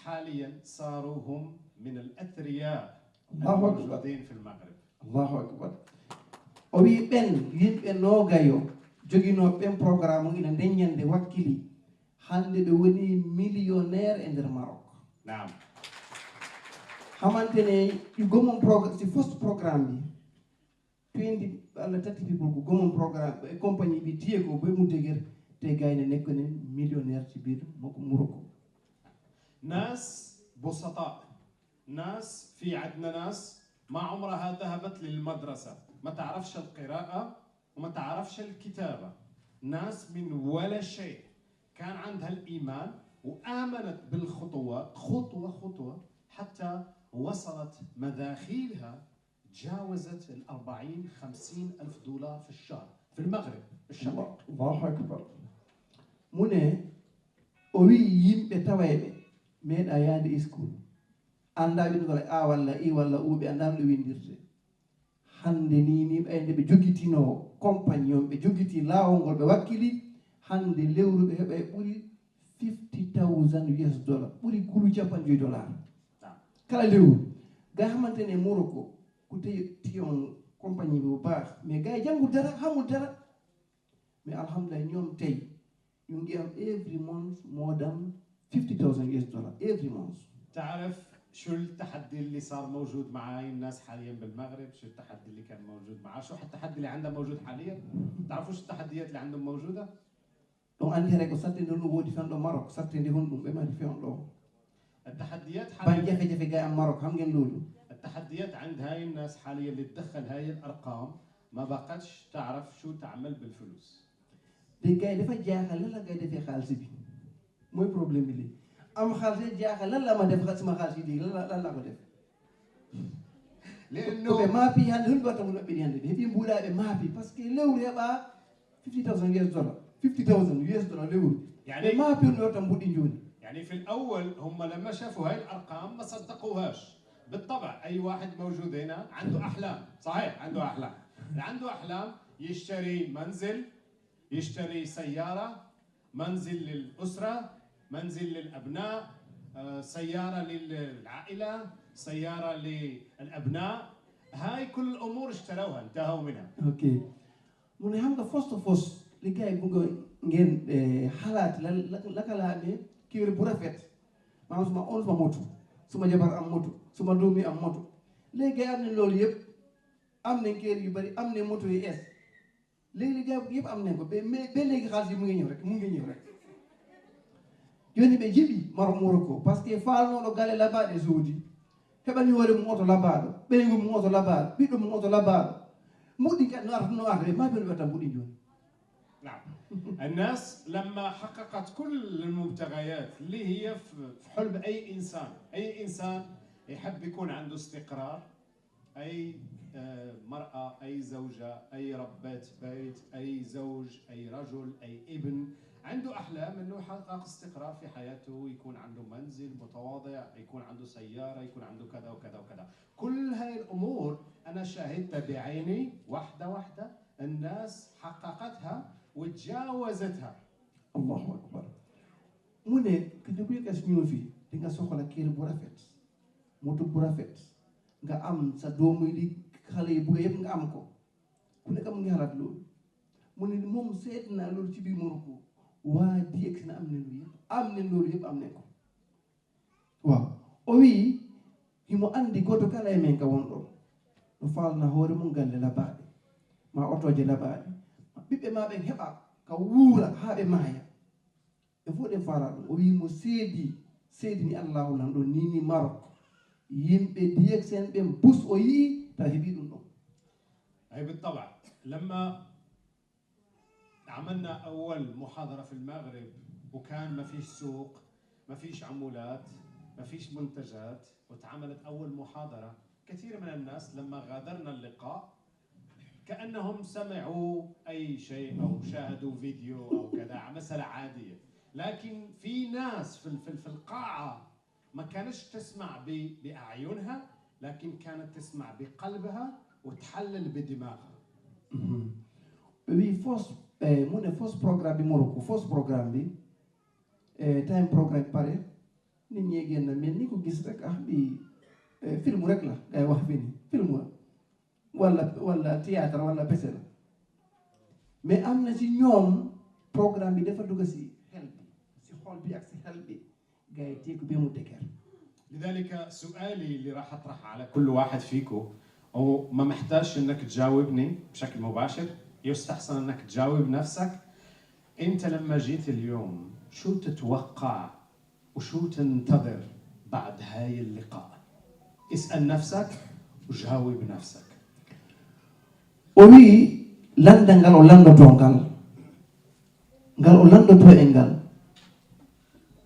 حاليا صاروا هم من الأثرياء الله أكبر. الموجودين في المغرب. Allahu akbar. O wi ɓen yimɓe nogayo joginoo ɓen programme ina ndeññande wakkili hannde ɓe woni millionnaire e nder Maroc. نعم. Xamantene yu gomon programme si first programme bi twenty walla thirty people ko gomon programme e compagnie bi tiye ko be mu deger te gayne nekko ne millionnaire ci biir moko Morocco. ناس بسطاء، ناس في عندنا ناس ما عمرها ذهبت للمدرسة، ما تعرفش القراءة وما تعرفش الكتابة، ناس من ولا شيء كان عندها الإيمان وآمنت بالخطوات خطوة خطوة حتى وصلت مداخيلها جاوزت الأربعين خمسين ألف دولار في الشهر في المغرب الشقيق. Allahu akbar. Mu ne o wi yimɓe tawayɓe meeɗa yaade school, annda windugol a walla i walla u, ɓe annda no ɗum windirte. Hannde ni ni ɓayde ɓe jogitinoo compagnie on, ɓe jogiti laawol ngol, ɓe wakkili. Hannde lewru ɓe heɓa e ɓuri fifty thousand U S dollar, ɓuri kulu capanɗe joyi dollar kala lewru. Ga xamante ne Morocco ku tey ti on compagnie bu baax, mais gars yi jàngu dara, xamul dara. Mais alhamdulilah, ñoom tey ñu ngi am every month more than fifty thousand U S dollar every month. تعرف شو التحدي اللي صار موجود مع هاي الناس حاليا بالمغرب؟ شو التحدي اللي كان موجود معاه؟ شو التحدي اللي عنده موجود حاليا؟ تعرفوا شو التحديات اللي عندهم موجودة؟ Ɗon anndi hara ko sattinde ɗum woodi tan ɗo Maroc, sattinde honɗum ɓe mari fewn ɗo. التحديات Ban حاليا jafe-jafe ga am Maroc, xam ngeen loolu. التحديات عند هاي الناس حاليا اللي تدخل هاي الأرقام ما بقتش تعرف شو تعمل بالفلوس. Léegi gars yi dafa jaaxal lan la gars yi defee xaalis bi, mooy problème bi léegi. Am xaalis yi jaaxal lan la ma def sama xaalis yi léegi, lan la lan la ko def. Ko ɓe لأنه maapi hannde, hol ɓe watta mun maɓɓe hannde, ɓe heɓi mbuuɗaaɓe maapi parce que lewru heɓa fifty thousand U S dollar, fifty thousand U S dollar lewru. يعني Ɓe maapi, hol ɓe watta mbuuɗi jooni. يعني في الأول هم لما شافوا هاي الأرقام ما صدقوهاش. بالطبع أي واحد موجود هنا عنده أحلام، صحيح؟ عنده أحلام. اللي عنده أحلام يشتري منزل، يشتري سيارة، منزل للأسرة، منزل للأبناء، آه، سيارة للعائلة، سيارة للأبناء. هاي كل الأمور اشتروها، انتهوا منها. Ok. Mu ne xam nga first of all, li gars yi bëgg ngeen eh, xalaat la la la ka laa ne kër bu rafet. Maanaam suma own suma moto, suma jabar am moto, suma doomi am moto. Léegi gars yi am nañ loolu yëpp, am nañ kër yu bari, am nañ moto yu es. Léegi li gars yi yëpp am nañ ko, mais mais ba léegi xaalis yi mu ngi ñëw rek, mu ngi ñëw rek. Jooni ɓe jiɓi Maro Morocco parce que faalnooɗo galle labaaɗe soodi, heɓani hoore mum oto labaaɗo, ɓeyngu mum oto labaaɗo, ɓiɗɗo mum oto labaaɗo. Mbuɗi kadi no arata, no arata ɓe, ma ɓe no ɓe tan mbuɗi jooni. نعم. الناس لما حققت كل المبتغيات اللي هي في في حلم أي إنسان، أي إنسان يحب يكون عنده استقرار، أي آه، مرأة، أي زوجة، أي ربة بيت، أي زوج، أي رجل، أي ابن، عنده أحلام إنه يحقق استقرار في حياته، يكون عنده منزل متواضع، يكون عنده سيارة، يكون عنده كذا وكذا وكذا. كل هاي الأمور أنا شاهدتها بعيني، واحدة واحدة الناس حققتها وتجاوزتها. Allahu akbar. Mu ne, ka ne kuy gas ñoofi, di nga soxla kër bu rafet, moto bu rafet, nga am sa doomu yi, di xale yi bugg yëpp nga am ko. Ku nekk mu ngi xalaat loolu. Mu ne moom seet naa loolu ci biir Morocco. Waa D X na am ne loolu yëpp, am ne loolu yëpp am ne ko. Waaw. O wi, himo anndi gooto kala e men ka wonɗo no faalna hoore mum galle labaaɗe, ma otooje labaaɗe, ma ɓiɓɓe ma ɓen heɓa ka wuura haa ɓe maaya. Ɓe fof ɗen faalaa ɗum. O wi mo seedi, seedini Allaahu lan ɗo nini Marok. Yimɓe D X N ɓen bus o yii, taw heɓi ɗum ɗon. أي بالطبع. لما عملنا أول محاضرة في المغرب وكان ما فيش سوق، ما فيش عمولات، ما فيش منتجات، واتعملت أول محاضرة، كثير من الناس لما غادرنا اللقاء كأنهم سمعوا أي شيء أو شاهدوا فيديو أو كذا، مسألة عادية. لكن في ناس في ال- في ال- في القاعة ما كانتش تسمع ب- بأعينها، لكن كانت تسمع بقلبها وتحلل بدماغها. Ɓe wi fos, eh, mu ne fos programme bi Morocco, fos programme bi, eh, time programme pare, nit ñi génn mel ni ko gis rek, ah, bi, eh, film rek la, ngay wax fii nii, film la. Wala, wala théâtre, wala bese la. Mais am na ci ñoom, programme bi dafa dugg si xel bi, si xol bi ak si xel bi. Gars yi téye ko ba mu dëgër. لذلك سؤالي اللي راح أطرحه على كل واحد فيكم، وما محتاجش إنك تجاوبني بشكل مباشر، يستحسن إنك تجاوب نفسك. أنت لما جيت اليوم، شو تتوقع وشو تنتظر بعد هاي اللقاء؟ اسأل نفسك وجاوب نفسك. O wi'i, lanndal ngal o lanndotoo ngal, ngal o lanndotoo e ngal,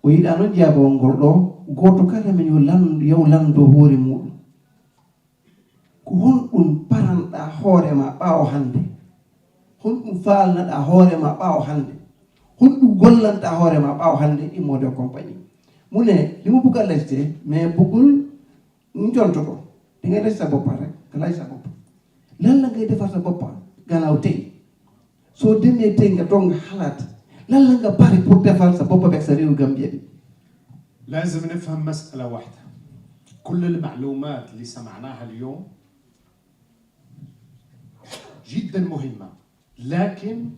o yiɗaa noon jaabawol ngol ɗoo, gooto kala men yo lan-, yo lanndo hoore muuɗum. Ko honɗum paranɗaa hoore maa ɓaawo hannde? Honɗum faalnaɗaa hoore maa ɓaawo hannde? Honɗum gollantaa hoore maa ɓaawo hannde immoode e compagnie? Mu ne, li mu bugg a laajte, mais buggul ñu tontu ko. Di nga def sa bopp rek, nga laaj sa bopp. Lan la ngay defar sa bopp gannaaw tey? Soo demee tey nga toog nga xalaat, lan la nga pare pour defar sa bopp ak sa réew Gambia bi? لازم نفهم مسألة واحدة. كل المعلومات اللي سمعناها اليوم جدا مهمة، لكن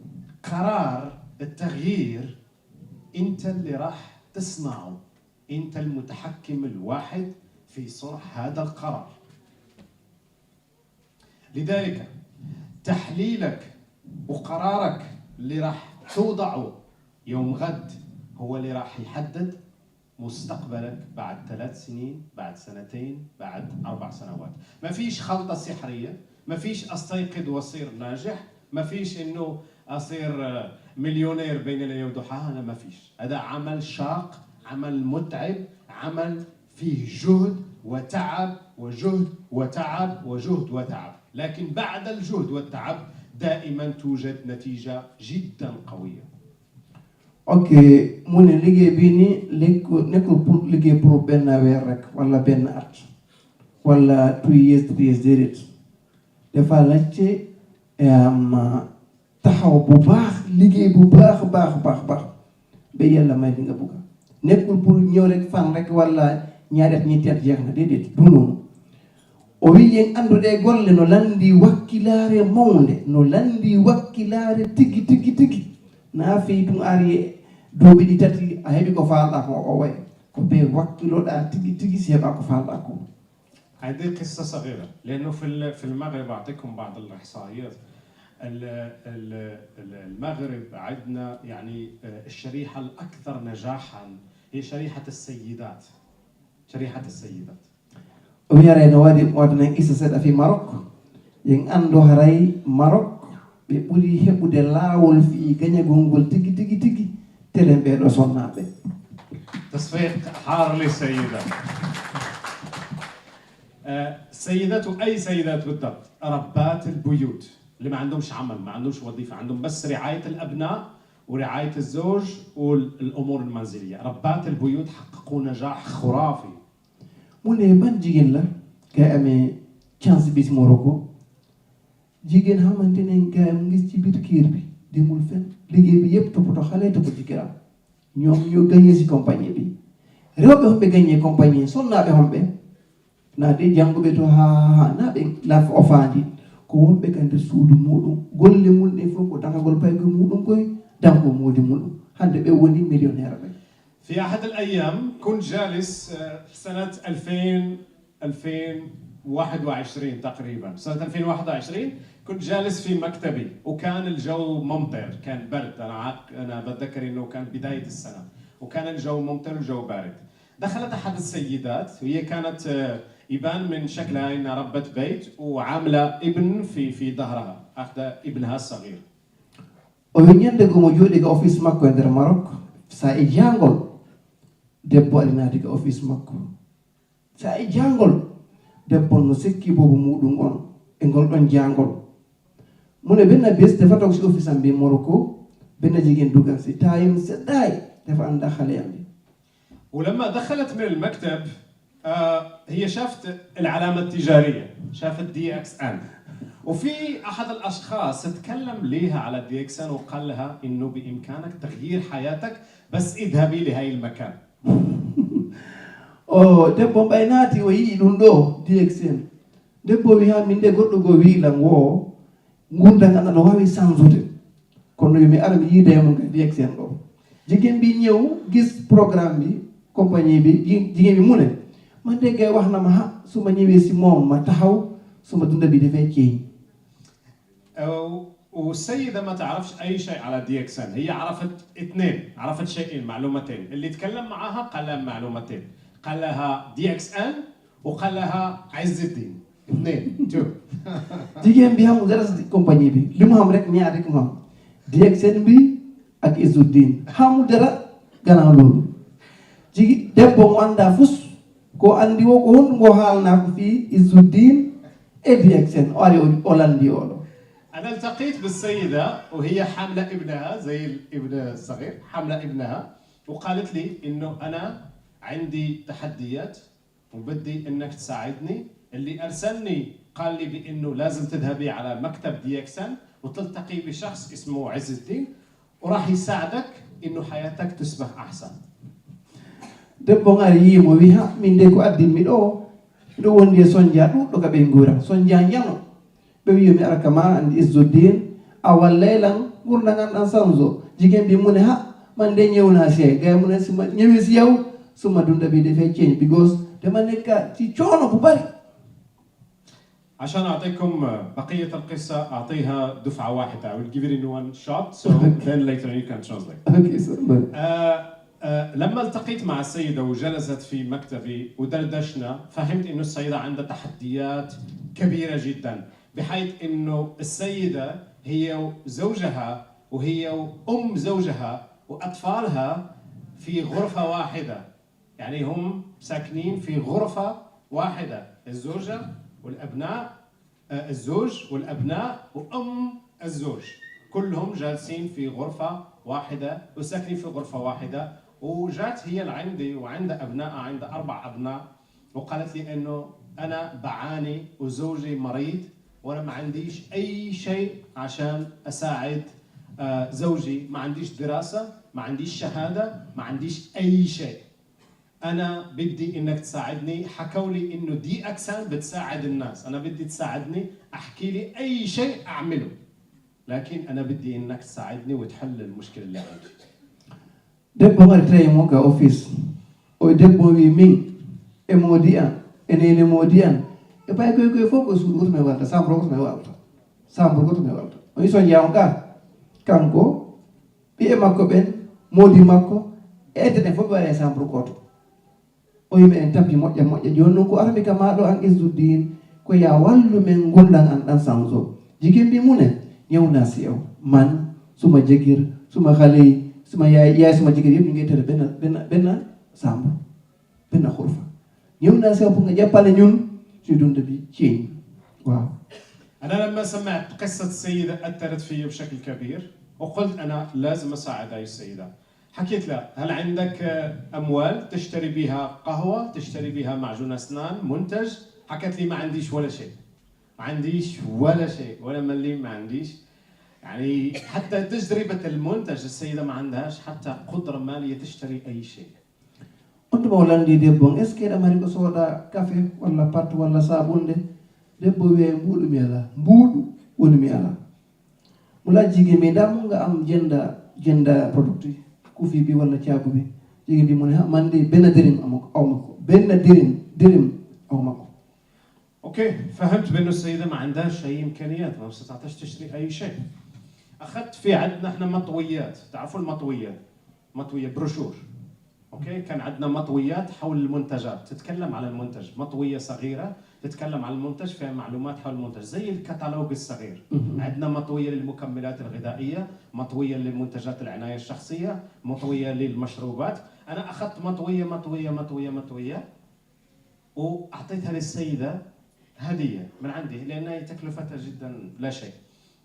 قرار التغيير أنت اللي راح تصنعه. أنت المتحكم الواحد في صنع هذا القرار. لذلك تحليلك وقرارك اللي راح توضعه يوم غد هو اللي راح يحدد مستقبلك بعد ثلاث سنين، بعد سنتين، بعد أربع سنوات. ما فيش خلطة سحرية، ما فيش أستيقظ وأصير ناجح، ما فيش إنه أصير آه، مليونير بين ليلة وضحاها، لا، ما فيش. هذا عمل شاق، عمل متعب، عمل فيه جهد وتعب وجهد وتعب وجهد وتعب. لكن بعد الجهد والتعب دائما توجد نتيجة جدا قوية. Ok, mu ne liggéey bii nii lekku nekkul pour liggéey pour benn weer rek wala benn at wala two years, three years, déedéet. Dafa laajte, em, taxaw bu baax, liggéey bu baax, baax, baax, baax, ba Yàlla may li nga bugg. Nekkul pour ñëw rek fan rek wala ñaari at, ñetti at, jeex na, déedéet, du noonu. O wi'i, en annduɗe golle no lanndi wakkilaare mawnde, no lanndi wakkilaare tigi, tigi, tigi. Na fii tun ari duuɓi ɗi tati, a heɓi ko faalɗaa ko o wayi. Ko be wakkiloɗaa tigi, tigi, si heɓaa ko faalɗaa ko. هذه قصة صغيرة، لأنه في ال- في المغرب، أعطيكم بعض الإحصائيات. ال- ال- ال- المغرب عندنا يعني آه، الشريحة الأكثر نجاحا هي شريحة السيدات. شريحة السيدات. O wi'ara eno waɗi waɗanen isa seeɗa fii Marok. Yen anndu haray Marok ɓe ɓuri heɓude laawol fii gañagol ngol tigi tigi tigi telen ɓee ɗoo sonnaaɓe. تصفيق حار للسيدة. آه، سيدات، أي سيدات بالضبط؟ ربات البيوت اللي ما عندهمش عمل، ما عندهمش وظيفة، عندهم بس رعاية الأبناء ورعاية الزوج والأمور المنزلية. ربات البيوت حققوا نجاح خرافي. Mu ne ban jigéen la kay amee chance bi si Morocco? Jigéen xamante ne kay mu ngi ci biir kër bi, demul fenn, liggéey bi yépp toppatoo xale, toppatoo jëkkëram. Ñoom ñoo gagné si compagnie bi. Rewɓe homɓe gagné compagnie, sonnaaɓe homɓe? Naa de jannguɓe to haa naa ɓe laf ofaandi. Ko wonɓe ka nder suudu muuɗum, golle mum ɗen fof ko dankagol paykoy muuɗum koy, danko moodi muuɗum. Hannde ɓe woni millionnaire ɓe. في أحد الأيام كنت جالس، آه، سنة ألفين، ألفين وواحد وعشرين تقريبا، سنة ألفين وواحد وعشرين كنت جالس في مكتبي وكان الجو ممطر، كان برد. أنا عاق- أنا بتذكر إنه كان بداية السنة وكان الجو ممطر وجو بارد. دخلت أحد السيدات وهي كانت، آه، يبان من شكلها إنها ربة بيت وعاملة ابن في في ظهرها، أخذة ابنها الصغير. O wi ñande goo mo jooɗi ka office makko e nder Maroc, saa'i jaangol, debbo ari naati ka office makko. Saa'i jaangol, debbo no sikki boobo muuɗum on e ngol ɗon jaangol. Mu ne benn bés dafa toog si office am bi Morocco, benn jigéen duggan si taayam seddaay, dafa ànd ak xale am bi. ولما دخلت من المكتب، آه، هي شافت العلامة التجارية، شافت دي اكس ان. وفي أحد الأشخاص اتكلم ليها على دي اكس ان وقال لها إنه بإمكانك تغيير حياتك، بس اذهبي لهاي المكان. O debbo mbay naati o yi'i ɗum ɗo D X N. Debbo wi ha min de goɗɗo goo wi'i lan wo ngurndan an ana waawi sansude. Kono yo mi ara mi yiida e mon ka D X N ɗo. Jigéen bi ñëw gis programme bi, compagnie bi, ji- jigéen bi mu ne man de gay wax na ma ha su ma ñëwee si moom ma taxaw suma dunda bi dafay ceeñ. آه، والسيدة ما تعرفش أي شيء على دي اكس ان. هي عرفت اثنين، عرفت شيئين، معلومتين. اللي تكلم معاها قال لها معلومتين، قال لها دي اكس ان وقال لها عز الدين. اثنين، تو. Jigéen bi xamul dara si compagnie bi, li mu xam rek ñaar rek mu xam, D X N bi ak Izzuddin. Xamul dara gannaaw loolu. Jigi debbo mu ànda fus ko andi wo ko honɗum ngo haalnaa ko fii Izzuddin e D X N o ari o landi oɗo. أنا التقيت بالسيدة وهي حاملة ابنها زي الابن الصغير، حاملة ابنها، وقالت لي إنه أنا عندي تحديات وبدي إنك تساعدني. اللي أرسلني قال لي بإنه لازم تذهبي على مكتب دي اكس ان وتلتقي بشخص اسمه عز الدين، وراح يساعدك إنه حياتك تصبح أحسن. Debbo ngari yii mo wi ha min de ko addin mi ɗo, miɗo wondi e sonja ɗuɗɗo ka ɓe nguura sonja njano. Ɓe wi yo mi ara ka ma andi Izzuddin a wallay lan ngurndan an ɗan sanzo. Jigéen bi mu ne ha man de ñëw naa si ay gay mu ne suma ñëwee si yow suma dunda bi dafay ceeñ because dama nekka ci coono bu bari. عشان أعطيكم بقية القصة، أعطيها دفعة واحدة. I will give it in one shot, so then later you can translate. Okay, so, but آه، آه، لما التقيت مع السيدة وجلست في مكتبي ودردشنا، فهمت إنه السيدة عندها تحديات كبيرة جدا، بحيث إنه السيدة هي وزوجها وهي وأم زوجها وأطفالها في غرفة واحدة. يعني هم ساكنين في غرفة واحدة، الزوجة والأبناء، آه، الزوج والأبناء وأم الزوج، كلهم جالسين في غرفة واحدة وساكنين في غرفة واحدة. وجات هي لعندي وعندها أبناء، عندها أربع أبناء، وقالت لي إنه أنا بعاني وزوجي مريض وأنا ما عنديش أي شيء عشان أساعد، آه، زوجي. ما عنديش دراسة، ما عنديش شهادة، ما عنديش أي شيء. أنا بدي إنك تساعدني. حكوا لي إنه دي أكسان بتساعد الناس، أنا بدي تساعدني. أحكي لي أي شيء أعمله، لكن أنا بدي إنك تساعدني وتحل المشكلة اللي عندي. Debbo ngari tawi mo ka office. O debbo wi min e moodi an e nene moodi an e pay koy koy fof ko suudu goto mi walta, chambre goto mi walta, chambre goto mi walta. O wi sonja on ka kanko, ɓiye makko ɓen, moodi makko e ete ɗen fof ɓe waɗa e chambre goto. O wi meɗen tampi moƴƴa moƴƴa, jooni noon ko armi ka maɗo an Izzuddin, Ko ya wallu men ngurndan an ɗan sanso. Jigéen bi mu ne, ñëw naa si yow. Man, suma jëkkër, suma xale yi, suma yaay, yaay suma jëkkër yëpp ñu ngi tëdd benn, benn, benn sàmb, benn xurfa. Ñëw naa si yow pour nga jàppale ñun, suñu dund bi change. Waaw. أنا لما سمعت قصة السيدة أثرت فيا بشكل كبير، وقلت أنا لازم أساعد هاي السيدة. حكيت لها: هل عندك أموال تشتري بيها قهوة، تشتري بيها معجون أسنان، منتج؟ حكت لي: ما عنديش ولا شيء. ما عنديش ولا شيء، ولا مليم ما عنديش. يعني حتى تجربة المنتج، السيدة ما عندهاش حتى قدرة مالية تشتري أي شيء. On tuma o lanndii debbo on, est-ce que eɗa mari ko sooda kafe walla pat walla saabunde? Debbo wi'ay, mbuuɗu mi alaa, mbuuɗu woni mi alaa. Mo laaj jigéen bi, ndaa mun nga am jënda, jënda product, kufi bi walla caabu bi? Jigéen bi mu ne, ha, man de benn dërëm amu ko, aw ma ko. Benn dërëm, dërëm aw ma ko. أوكي، فهمت بأنه السيدة ما عندهاش أي إمكانيات، ما استطعتش تشتري أي شيء. أخذت في عندنا إحنا مطويات، تعرفوا المطويات؟ مطوية، بروشور. أوكي، كان عندنا مطويات حول المنتجات، تتكلم على المنتج، مطوية صغيرة تتكلم عن المنتج، فيها معلومات حول المنتج، زي الكتالوج الصغير. عندنا مطوية للمكملات الغذائية، مطوية للمنتجات العناية الشخصية، مطوية للمشروبات. أنا أخذت مطوية، مطوية، مطوية، مطوية، وأعطيتها للسيدة هدية من عندي، لأن هي تكلفتها جدًا لا شيء،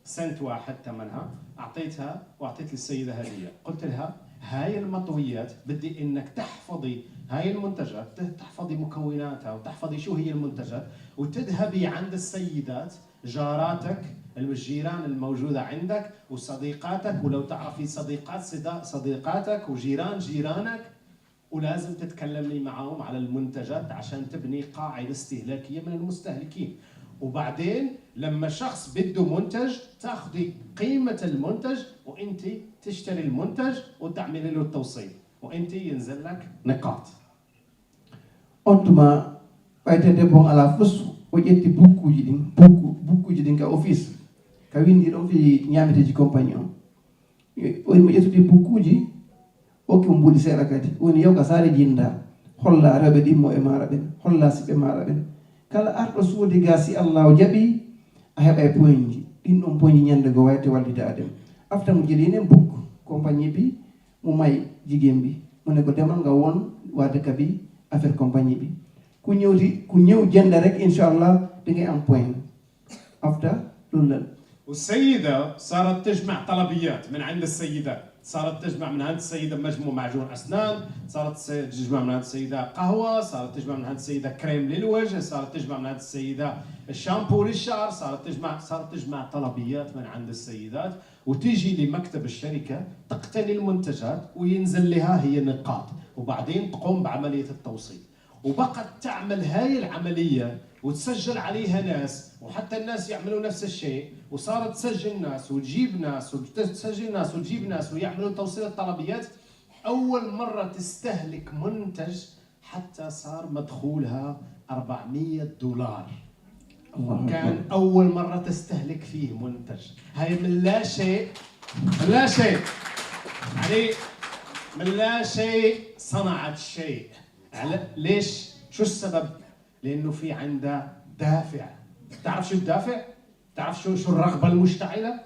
سنت واحد ثمنها. أعطيتها وأعطيت للسيدة هدية، قلت لها: هاي المطويات بدي إنك تحفظي هاي المنتجات، ت-، تحفظي مكوناتها وتحفظي شو هي المنتجات، وتذهبي عند السيدات جاراتك، الجيران الموجودة عندك، وصديقاتك، ولو تعرفي صديقات صدا-، صديقاتك وجيران جيرانك، ولازم تتكلمي معاهم على المنتجات عشان تبني قاعدة استهلاكية من المستهلكين. وبعدين لما شخص بده منتج، تاخدي قيمة المنتج وانت تشتري المنتج وتعملي له التوصيل، وانت ينزل لك نقاط. On tuma, ɓayte debbo on alaa fus, o ƴetti bukkuuji ɗin, bukku, bukkuuji ɗin ka office, ka winndi ɗon fii ñaameteeji compagnie on. O mo ƴettude bukkuuji, okki mo mbuuɗi seeɗa kadi. Woni, yaw ka saare jinnda, holla rewɓe ɗimmo e maara ɓen, holla siɓɓe maara ɓen. Kala arɗo suudi ga, si Allaahu jaɓi, a heɓay poinji. Ɗin ɗon poinji ñannde goo wayte wallidaade mo. Afta mo jeli nen bukku, compagnie bi, mo may jigéen bi. Mo ne ko demal nga won waade kabi affaire compagnie bi. Ku ñëw di, ku ñëw jënd rek, inchallah, da ngay am point. After, loolu la. والسيدة صارت تجمع طلبيات من عند السيدات، صارت تجمع من عند السيدة مجموع معجون أسنان، صارت س-، تجمع من عند السيدة قهوة، صارت تجمع من عند السيدة كريم للوجه، صارت تجمع من عند السيدة الشامبو للشعر، صارت تجمع، صارت تجمع طلبيات من عند السيدات، وتيجي لمكتب الشركة تقتني المنتجات وينزل لها هي نقاط، وبعدين تقوم بعملية التوصيل. وبقت تعمل هاي العملية وتسجل عليها ناس، وحتى الناس يعملوا نفس الشيء، وصارت تسجل ناس وتجيب ناس وتسجل ناس وتجيب ناس ويعملوا توصيل الطلبيات. أول مرة تستهلك منتج حتى صار مدخولها أربعمية دولار. الله كان أكبر. أول مرة تستهلك فيه منتج. هاي من لا شيء، من لا شيء، يعني من لا شيء صنعت شيء. على، ليش؟ شو السبب؟ لأنه في عندها دافع. تعرف شو الدافع؟ تعرف شو، شو الرغبة المشتعلة؟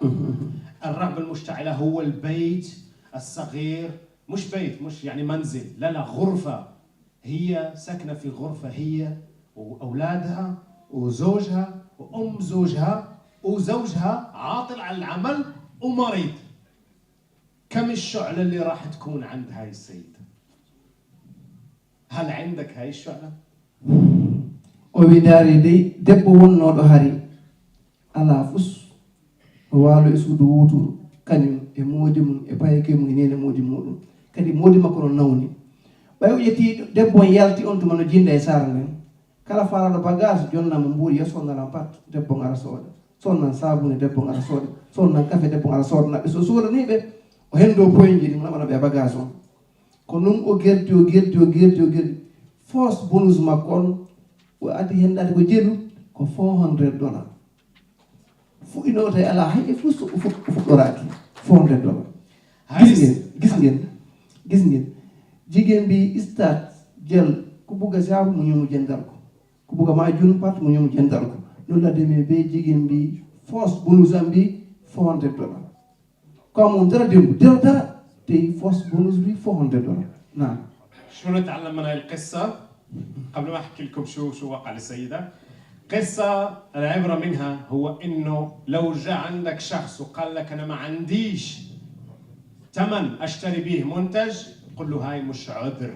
الرغبة المشتعلة هو البيت الصغير، مش بيت، مش يعني منزل، لا، لا، غرفة. هي ساكنة في غرفة، هي وأولادها وزوجها وأم زوجها، وزوجها عاطل عن العمل ومريض. كم الشعلة اللي راح تكون عند هاي السيدة؟ هل عندك هاي الشعلة؟ O wi, ndaari dey, debbo wonnooɗo hari alaa fus, o waalo e suudu wooturu, kañum e moodi mum, e payke mum, e neene moodi muuɗum. Kadi moodi makko no nawni. Ɓay o ƴetti debbo on, yalti on tuma no jinda e saare nden. Kala faalaaɗo bagage, jonna mo mbuuɗi, yo sonna lan pat, debbo on ara sooda. Sonnan saabune, debbo on ara sooda. Sonnan kafe, debbo on ara sooda. Naɓe so soodanii ɓe, o henndoo poyinji ɗin, o naɓana ɓe e bagage on. Ko nun o gerti, o gerti, o gerti, o gerti. Foos bonus makko on, o addi hen ɗaati ko jeɗu, ko four hundred dollars. Fuɗɗinoo tawi alaa hay e fus o fuɗ-, o fuɗɗoraaki. Four hundred dollars. Gis ngeen, gis ngeen, gis ngeen. Jigéen bi start jël ku bugg a saabu mu ñëw mu jëndal ko. Ku bugg a maajun pat mu ñëw mu jëndal ko. Ɗum la demee be jigéen bi, force bonus am bi, four hundred dollars. Ko amoon dara démb, dara, dara, tey force bonus bi, four hundred dollars. Naam. شنو نتعلم من هاي القصة؟ قبل ما أحكي لكم شو شو وقع للسيدة، قصة العبرة منها هو إنه لو جاء عندك شخص وقال لك: "أنا ما عنديش تمن أشتري بيه منتج"، قل له: "هاي مش عذر،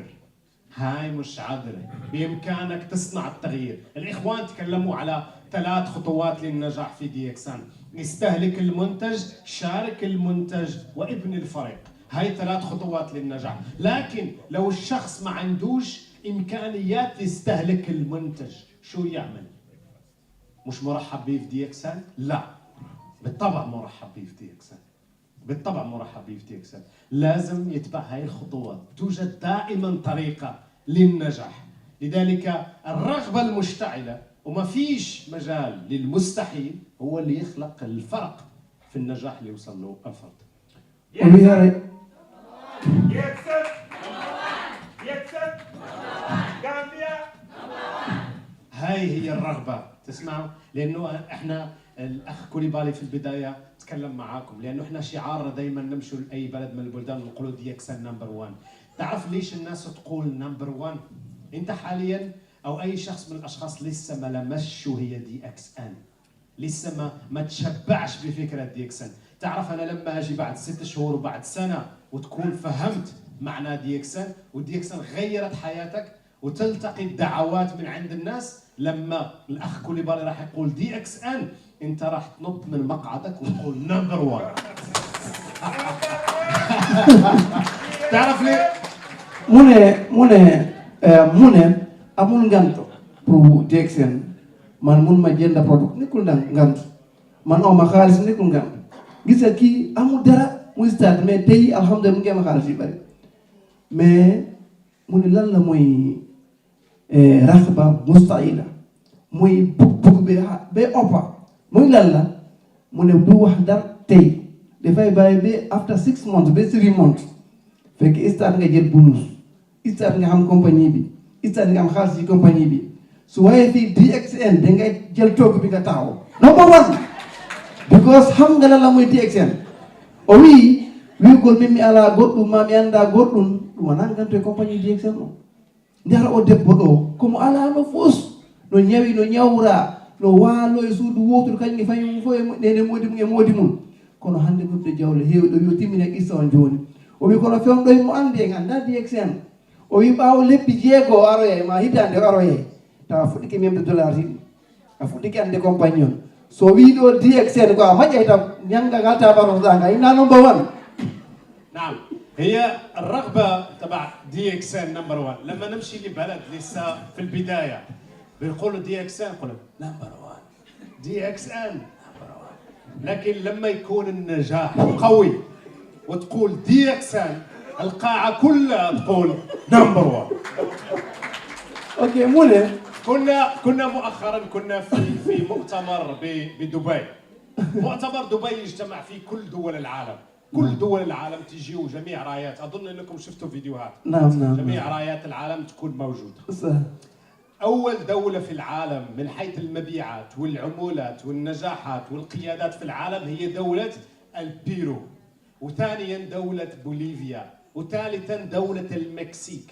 هاي مش عذر، بإمكانك تصنع التغيير". الإخوان تكلموا على ثلاث خطوات للنجاح في دي إكس إن: استهلك المنتج، شارك المنتج، وابن الفريق. هاي ثلاث خطوات للنجاح. لكن لو الشخص ما عندوش إمكانيات يستهلك المنتج، شو يعمل؟ مش مرحب بيه في دي إكس إن؟ لا، بالطبع مرحب بيه في دي إكس إن، بالطبع مرحب بيه في دي إكس إن. لازم يتبع هاي الخطوات، توجد دائما طريقة للنجاح. لذلك الرغبة المشتعلة، وما فيش مجال للمستحيل، هو اللي يخلق الفرق في النجاح اللي يوصل له الفرد. O wiyaare هاي هي الرغبة، تسمعوا؟ لأنه إحنا الأخ كوليبالي في البداية تكلم معاكم، لأنه إحنا شعارنا دايما نمشوا لأي بلد من البلدان ونقولوا دي إكس إن نمبر وان. تعرف ليش الناس تقول نمبر وان؟ أنت حاليا أو أي شخص من الأشخاص لسه ما لمسش شو هي دي إكس إن، لسه ما ما تشبعش بفكرة دي إكس إن. تعرف، أنا لما أجي بعد ست شهور وبعد سنة وتكون فهمت معنى دي إكس إن، ودي إكس إن غيرت حياتك، وتلتقي بدعوات من عند الناس، لما الأخ كوليبالي راح يقول دي إكس إن، أنت راح تنط من مقعدك وتقول نمبر وان. تعرف ليه؟ Mu ne, mu ne, eh, mu ne, amul ngant pour D X N. Man, mun ma jënd produit, nekkul nda-, ngant. Man, aw ma xaalis, nekkul ngant. Gis nga kii, amul dara, muy start, mais tey, alhamdulillah, mu ngi am xaalis yu bari. Mais, mu ne lan la mooy, eh, raxba mustaila. Mooy bugg, bugg be, be oppa. Mooy lan la? Mu ne du wax dara tey. Dafay bàyyi ba after six months, ba three months. Fekk start nga jël bonus. Start nga xam compagnie bi. Start nga xam xaalis ci compagnie bi. Su waxee fii D X N, da ngay jël togg bi nga taxaw. Number one. Because xam nga lan la mooy D X N. O wi, wi gol min mi ala goɗɗum, ma mi anda goɗɗum. Ɗum wona nganto e compagnie D X N o. Ndara o debbo ɗo, komo alano fos, no ñawi, no ñawra, no waalo e suudu wootudu, kañum e fañum mum fof e mo-, nene moodi mum e moodi mum. Kono hannde ɓurɓe jawle heewi ɗo, yo timmine qissa on jooni. O wi kono fewndo e mo annde en annda D X N. O wi ɓaawo lebbi jeego o aroyay, ma hitaande o aroyay. Tawa fuɗɗike memde dollar hiɗi. A fuɗɗike annde compagnie on. So wii ɗo D X N ko a maƴƴay tan, ñannga ngal tabanos ɗa nga, inna number one. نعم، هي الرغبة تبع دي إكس إن نمبر وان. لما نمشي لبلد لسه في البداية، بنقول دي إكس إن، نقول نمبر وان، دي إكس إن نمبر وان. لكن لما يكون النجاح قوي وتقول دي إكس إن، القاعة كلها تقول نمبر وان. Ok, mu ne. كنا كنا مؤخرا كنا في في مؤتمر ب- بدبي. مؤتمر دبي يجتمع فيه كل دول العالم، كل دول العالم تجي وجميع رايات، أظن أنكم شفتوا فيديوهات. نعم، نعم، جميع نعم. رايات العالم تكون موجودة. صح. أول دولة في العالم من حيث المبيعات والعمولات والنجاحات والقيادات في العالم هي دولة البيرو، وثانيا دولة بوليفيا، وثالثا دولة المكسيك.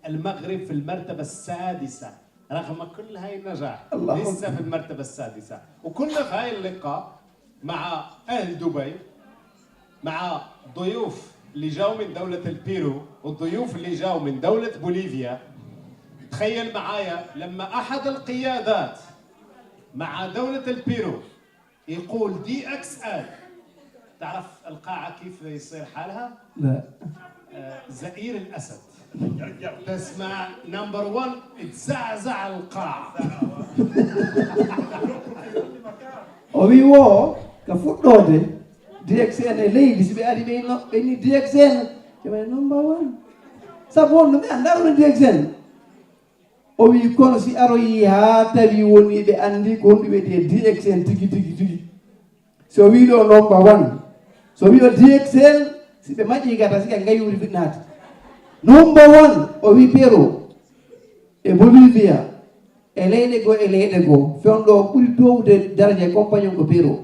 المغرب في المرتبة السادسة رغم كل هاي النجاح، الله لسه أكبر. في المرتبة السادسة. وكنا في هاي اللقاء مع أهل دبي، مع ضيوف اللي جاوا من دولة البيرو والضيوف اللي جاوا من دولة بوليفيا. تخيل معايا لما أحد القيادات مع دولة البيرو يقول دي إكس إن، تعرف القاعة كيف يصير حالها؟ لا. آه، زئير الأسد. تسمع نمبر وان، اتزعزع القاعة. O wi wo ka fuɗɗoode D X N e leydi, si ɓe ari ɓe no ɓe ni D X N, ɓe mbaɗi number one. Sabu on no ɓe anndaa ɗum D X N. O wi kono si aroyi haa tawi woni ɓe anndi ko honɗum wiyetee D X N tigi tigi tigi. So wi ɗo number one, so wi o D X N, si ɓe maƴƴi gata si ka ngayuuri fiɗnaade. Number one, o wi Peru e Bolivia E leyɗe goo e leyɗe goo, fewndo o ɓuri toowde daraja e compagnie on ko Pérou.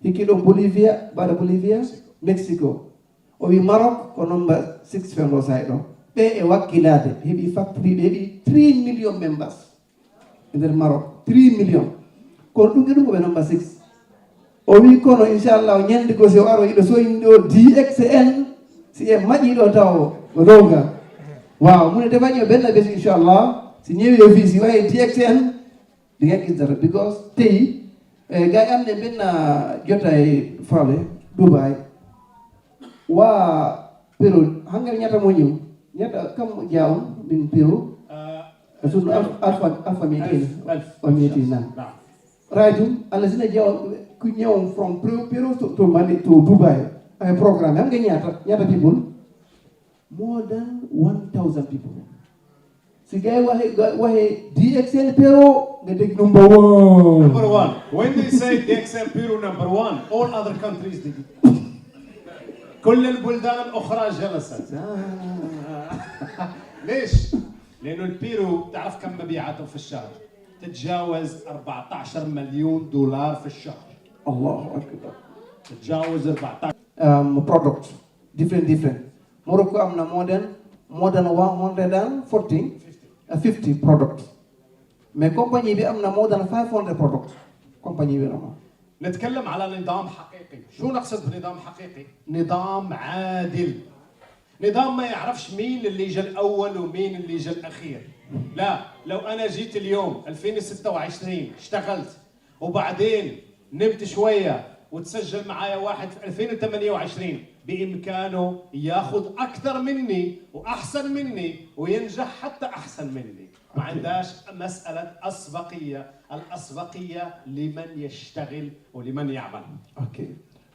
Hikki ɗo Bolivia, mbaɗa Bolivia, Mexico. O wi Maroc ko number six fewndo saay ɗo. Ɓe e wakkilaade, heɓi factory, ɓe heɓi three million members e nder Maroc, three million. Kono ɗum e ɗum ko ɓe number six. O wi kono inchallah o ñande goo si o aro iɗo soyni ɗo D X N, si e maƴi ɗo taw o ɗowga. Waaw, mu ne dafa ñëw benn bés inchallah, si ñëwee fii si waxee D X N, di nga gis dara, because tey, eh, gars yi am ne benn jotaay fale Dubai. Waa Pérou, hannga ñaata moo ñëw? Ñaata kam jaaw min Pérou? Sun alf-, alfa-, alfa meeting. Alf, alf. Alfa meeting, naam. Naam. Right, um, Allah sina jaaw ku ñëw from Pérou, Pérou to, to Mali, to Dubai. Ay programme, hannga ñaata, ñaata people? More than one thousand people. Si gay waxe, ga-, waxe D X N Pérou, nga dégg number one. Number one. When they say D X N Pérou number one, all other countries did it. كل البلدان الأخرى جلست. آه. ليش؟ لأنه البيرو تعرف كم مبيعاتهم في الشهر؟ تتجاوز أربعتاشر مليون دولار في الشهر. الله أكبر. تتجاوز أربعتاشر. Um, product. Different, different. Morocco am na more than, more than one hundred and forty, uh, fifty product. Mais compagnie bi am na more than five hundred product. Compagnie bi am. نتكلم على نظام حقيقي. شو نقصد بنظام حقيقي؟ نظام عادل. نظام ما يعرفش مين اللي جا الأول ومين اللي جا الأخير. لا، لو أنا جيت اليوم ألفين وستة وعشرين اشتغلت وبعدين نمت شوية وتسجل معايا واحد في ألفين وثمانية وعشرين، بإمكانه ياخد أكتر مني وأحسن مني وينجح حتى أحسن مني. ما عندهاش مسألة أسبقية. الأسبقية لمن يشتغل ولمن يعمل. Ok.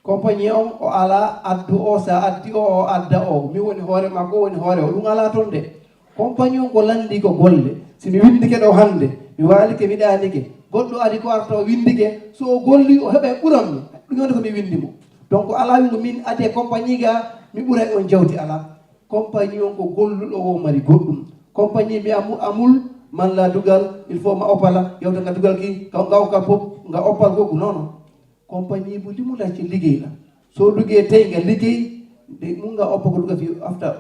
Compagnie on o ala addu o, sa addi o, o adda o. Mi woni hoore makko, o woni hoore o. Ɗum ala toon de. Compagnie on ko lanndi ko golle. Si mi winndike ɗo hannde, mi waalike, mi ɗaanike, goɗɗo ari ko arta o winndike, so o golli, o heɓa e ɓuran mi. Ɗum woni ko mi winndi mo. Donc, alaa winngo min ade compagnie ga, mi ɓuray on jawdi, alaa. Compagnie on ko golluɗo o mari goɗɗum. Compagnie mi amu-, amul, man la dugal, il faut ma opala, yewta nga dugal ki, nga, nga, nga pop, nga opal gogu, non, non. Compagnie bu li mu laaj ci liggéey la. Soo duggee tey nga liggéey, de mun nga oppa ko dugga fi after,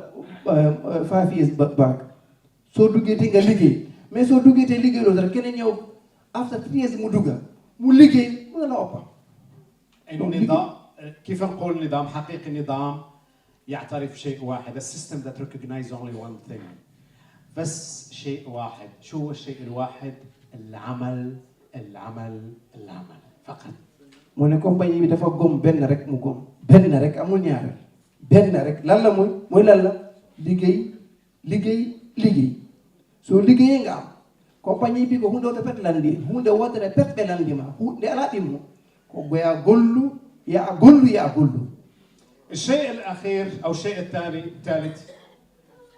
uh, uh, five years ba-, back. Soo duggee tey nga liggéey. Mais soo duggee tey liggéey loolu rek, keneen ñëw after three years mu dugga. Mu liggéey, mu ne la oppa. Donc, النظام، كيف نقول نظام حقيقي؟ نظام يعترف شيء واحد، a system that recognize only one thing. بس شيء واحد. شو هو الشيء الواحد؟ العمل، العمل، العمل فقط. Mu ne compagnie bi dafa gom benn rek mu gom. Benn rek, amul ñaar. Benn rek. Lan la mooy? Mooy lan la? Liggéey, liggéey, liggéey. So liggéeyee nga am. Compagnie bi ko huunde wootere pet lanndi. Huunde wootere pet ɓe lanndi ma. Huunde alaa ɗimmo. Ko goya gollu, ya a gollu, ya a gollu. الشيء الأخير أو الشيء الثاني، الثالث،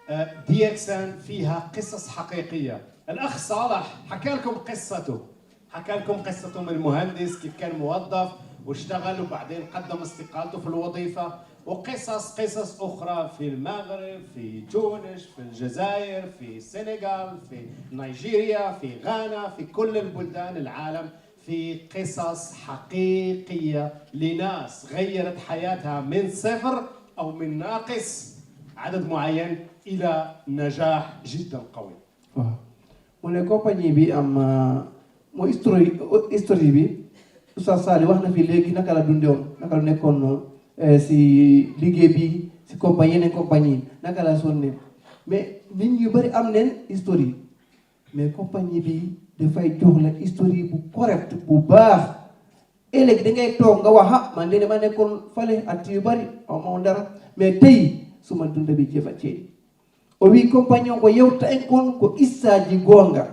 آه، دي إكس إن فيها قصص حقيقية. الأخ صالح حكى لكم قصته، حكى لكم قصته من مهندس كيف كان موظف واشتغل وبعدين قدم استقالته في الوظيفة، وقصص، قصص أخرى في المغرب، في تونس، في الجزائر، في السنغال، في نيجيريا، في غانا، في كل البلدان العالم. في قصص حقيقية لناس غيرت حياتها من صفر أو من ناقص عدد معين إلى نجاح جدًا قوي. Waaw. Mu ne compagnie bi am, uh, mo history, uh, history bi, Oustaz Sali wax na fi léegi naka la dunde woon, naka la nekkoon, uh, si liggéey bi, si compagnie, yeneen compagnie, naka la sonne. Mais nit ñu bari am neen history. Mais compagnie bi dafay jox la history bu correct, bu baax. Ëllëg da ngay toog nga wax, "Ha, man de dama nekkoon fale at yu bari, aw ma woon dara. Mais tey, suma dunda bi jefa ceeɗi." O wi compagnie on ko yewta en kon ko qissaaji goonga.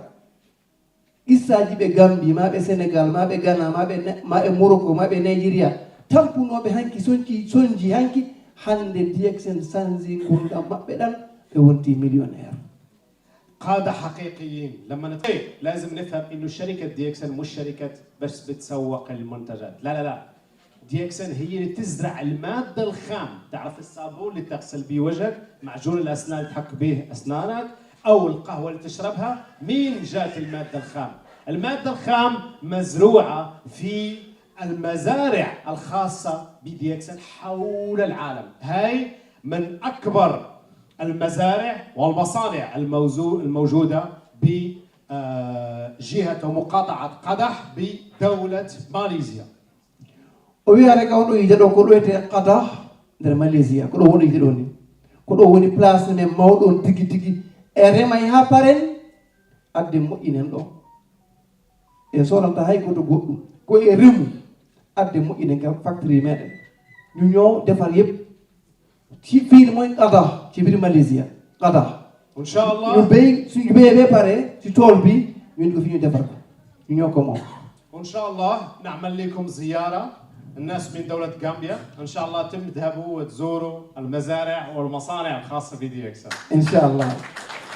Qissaaji ɓe Gambie, ma ɓe Sénégal, ma ɓe Ghana, ma ɓe Ne-, ma ɓe Morocco, ma ɓe Nigeria. Tampunooɓe hanki, sonji, sonji hanki, hannde D X N sanji ngurdam maɓɓe ɗan, ɓe wonti millionnaire. قادة حقيقيين. لما نت-، إيه، لازم نفهم إنه شركة دي إكس إن مش شركة بس بتسوق المنتجات. لا، لا، لا. دي إكس إن هي اللي تزرع المادة الخام. تعرف الصابون اللي تغسل بيه وجهك، معجون الأسنان اللي تحك بيه أسنانك، أو القهوة اللي تشربها، مين جات المادة الخام؟ المادة الخام مزروعة في المزارع الخاصة بديكسن حول العالم. هاي من أكبر المزارع والمصانع الموزو-، الموجودة ب، آه، جهة ومقاطعة قدح بدولة ماليزيا. O wiyaare ka on ɗo yiide ɗo ko ɗo wiyetee Qadah nder Malaysia, ko ɗo woni yiide ɗo ni. Ko ɗo woni place men mawɗo on tigi tigi. E remay haa paren, adde moƴƴinen ɗo. En soodanta hay gooto goɗɗum. Ko e remu, adde moƴƴinen ka factory meɗen. Ñu ñoo defar yëpp. Ci fii mooy Qadah, ci biir Malaysia. Qadah. Incha Allah. Ñu béy, suñu béyee ba pare, ci tool bi, ñun ko fi ñu defar ko. Ñu ñoo ko moom. إن شاء الله نعمل لكم زيارة، الناس من دولة غامبيا. إن شاء الله تم تذهبوا وتزوروا المزارع والمصانع الخاصة بديكسا. Incha Allah.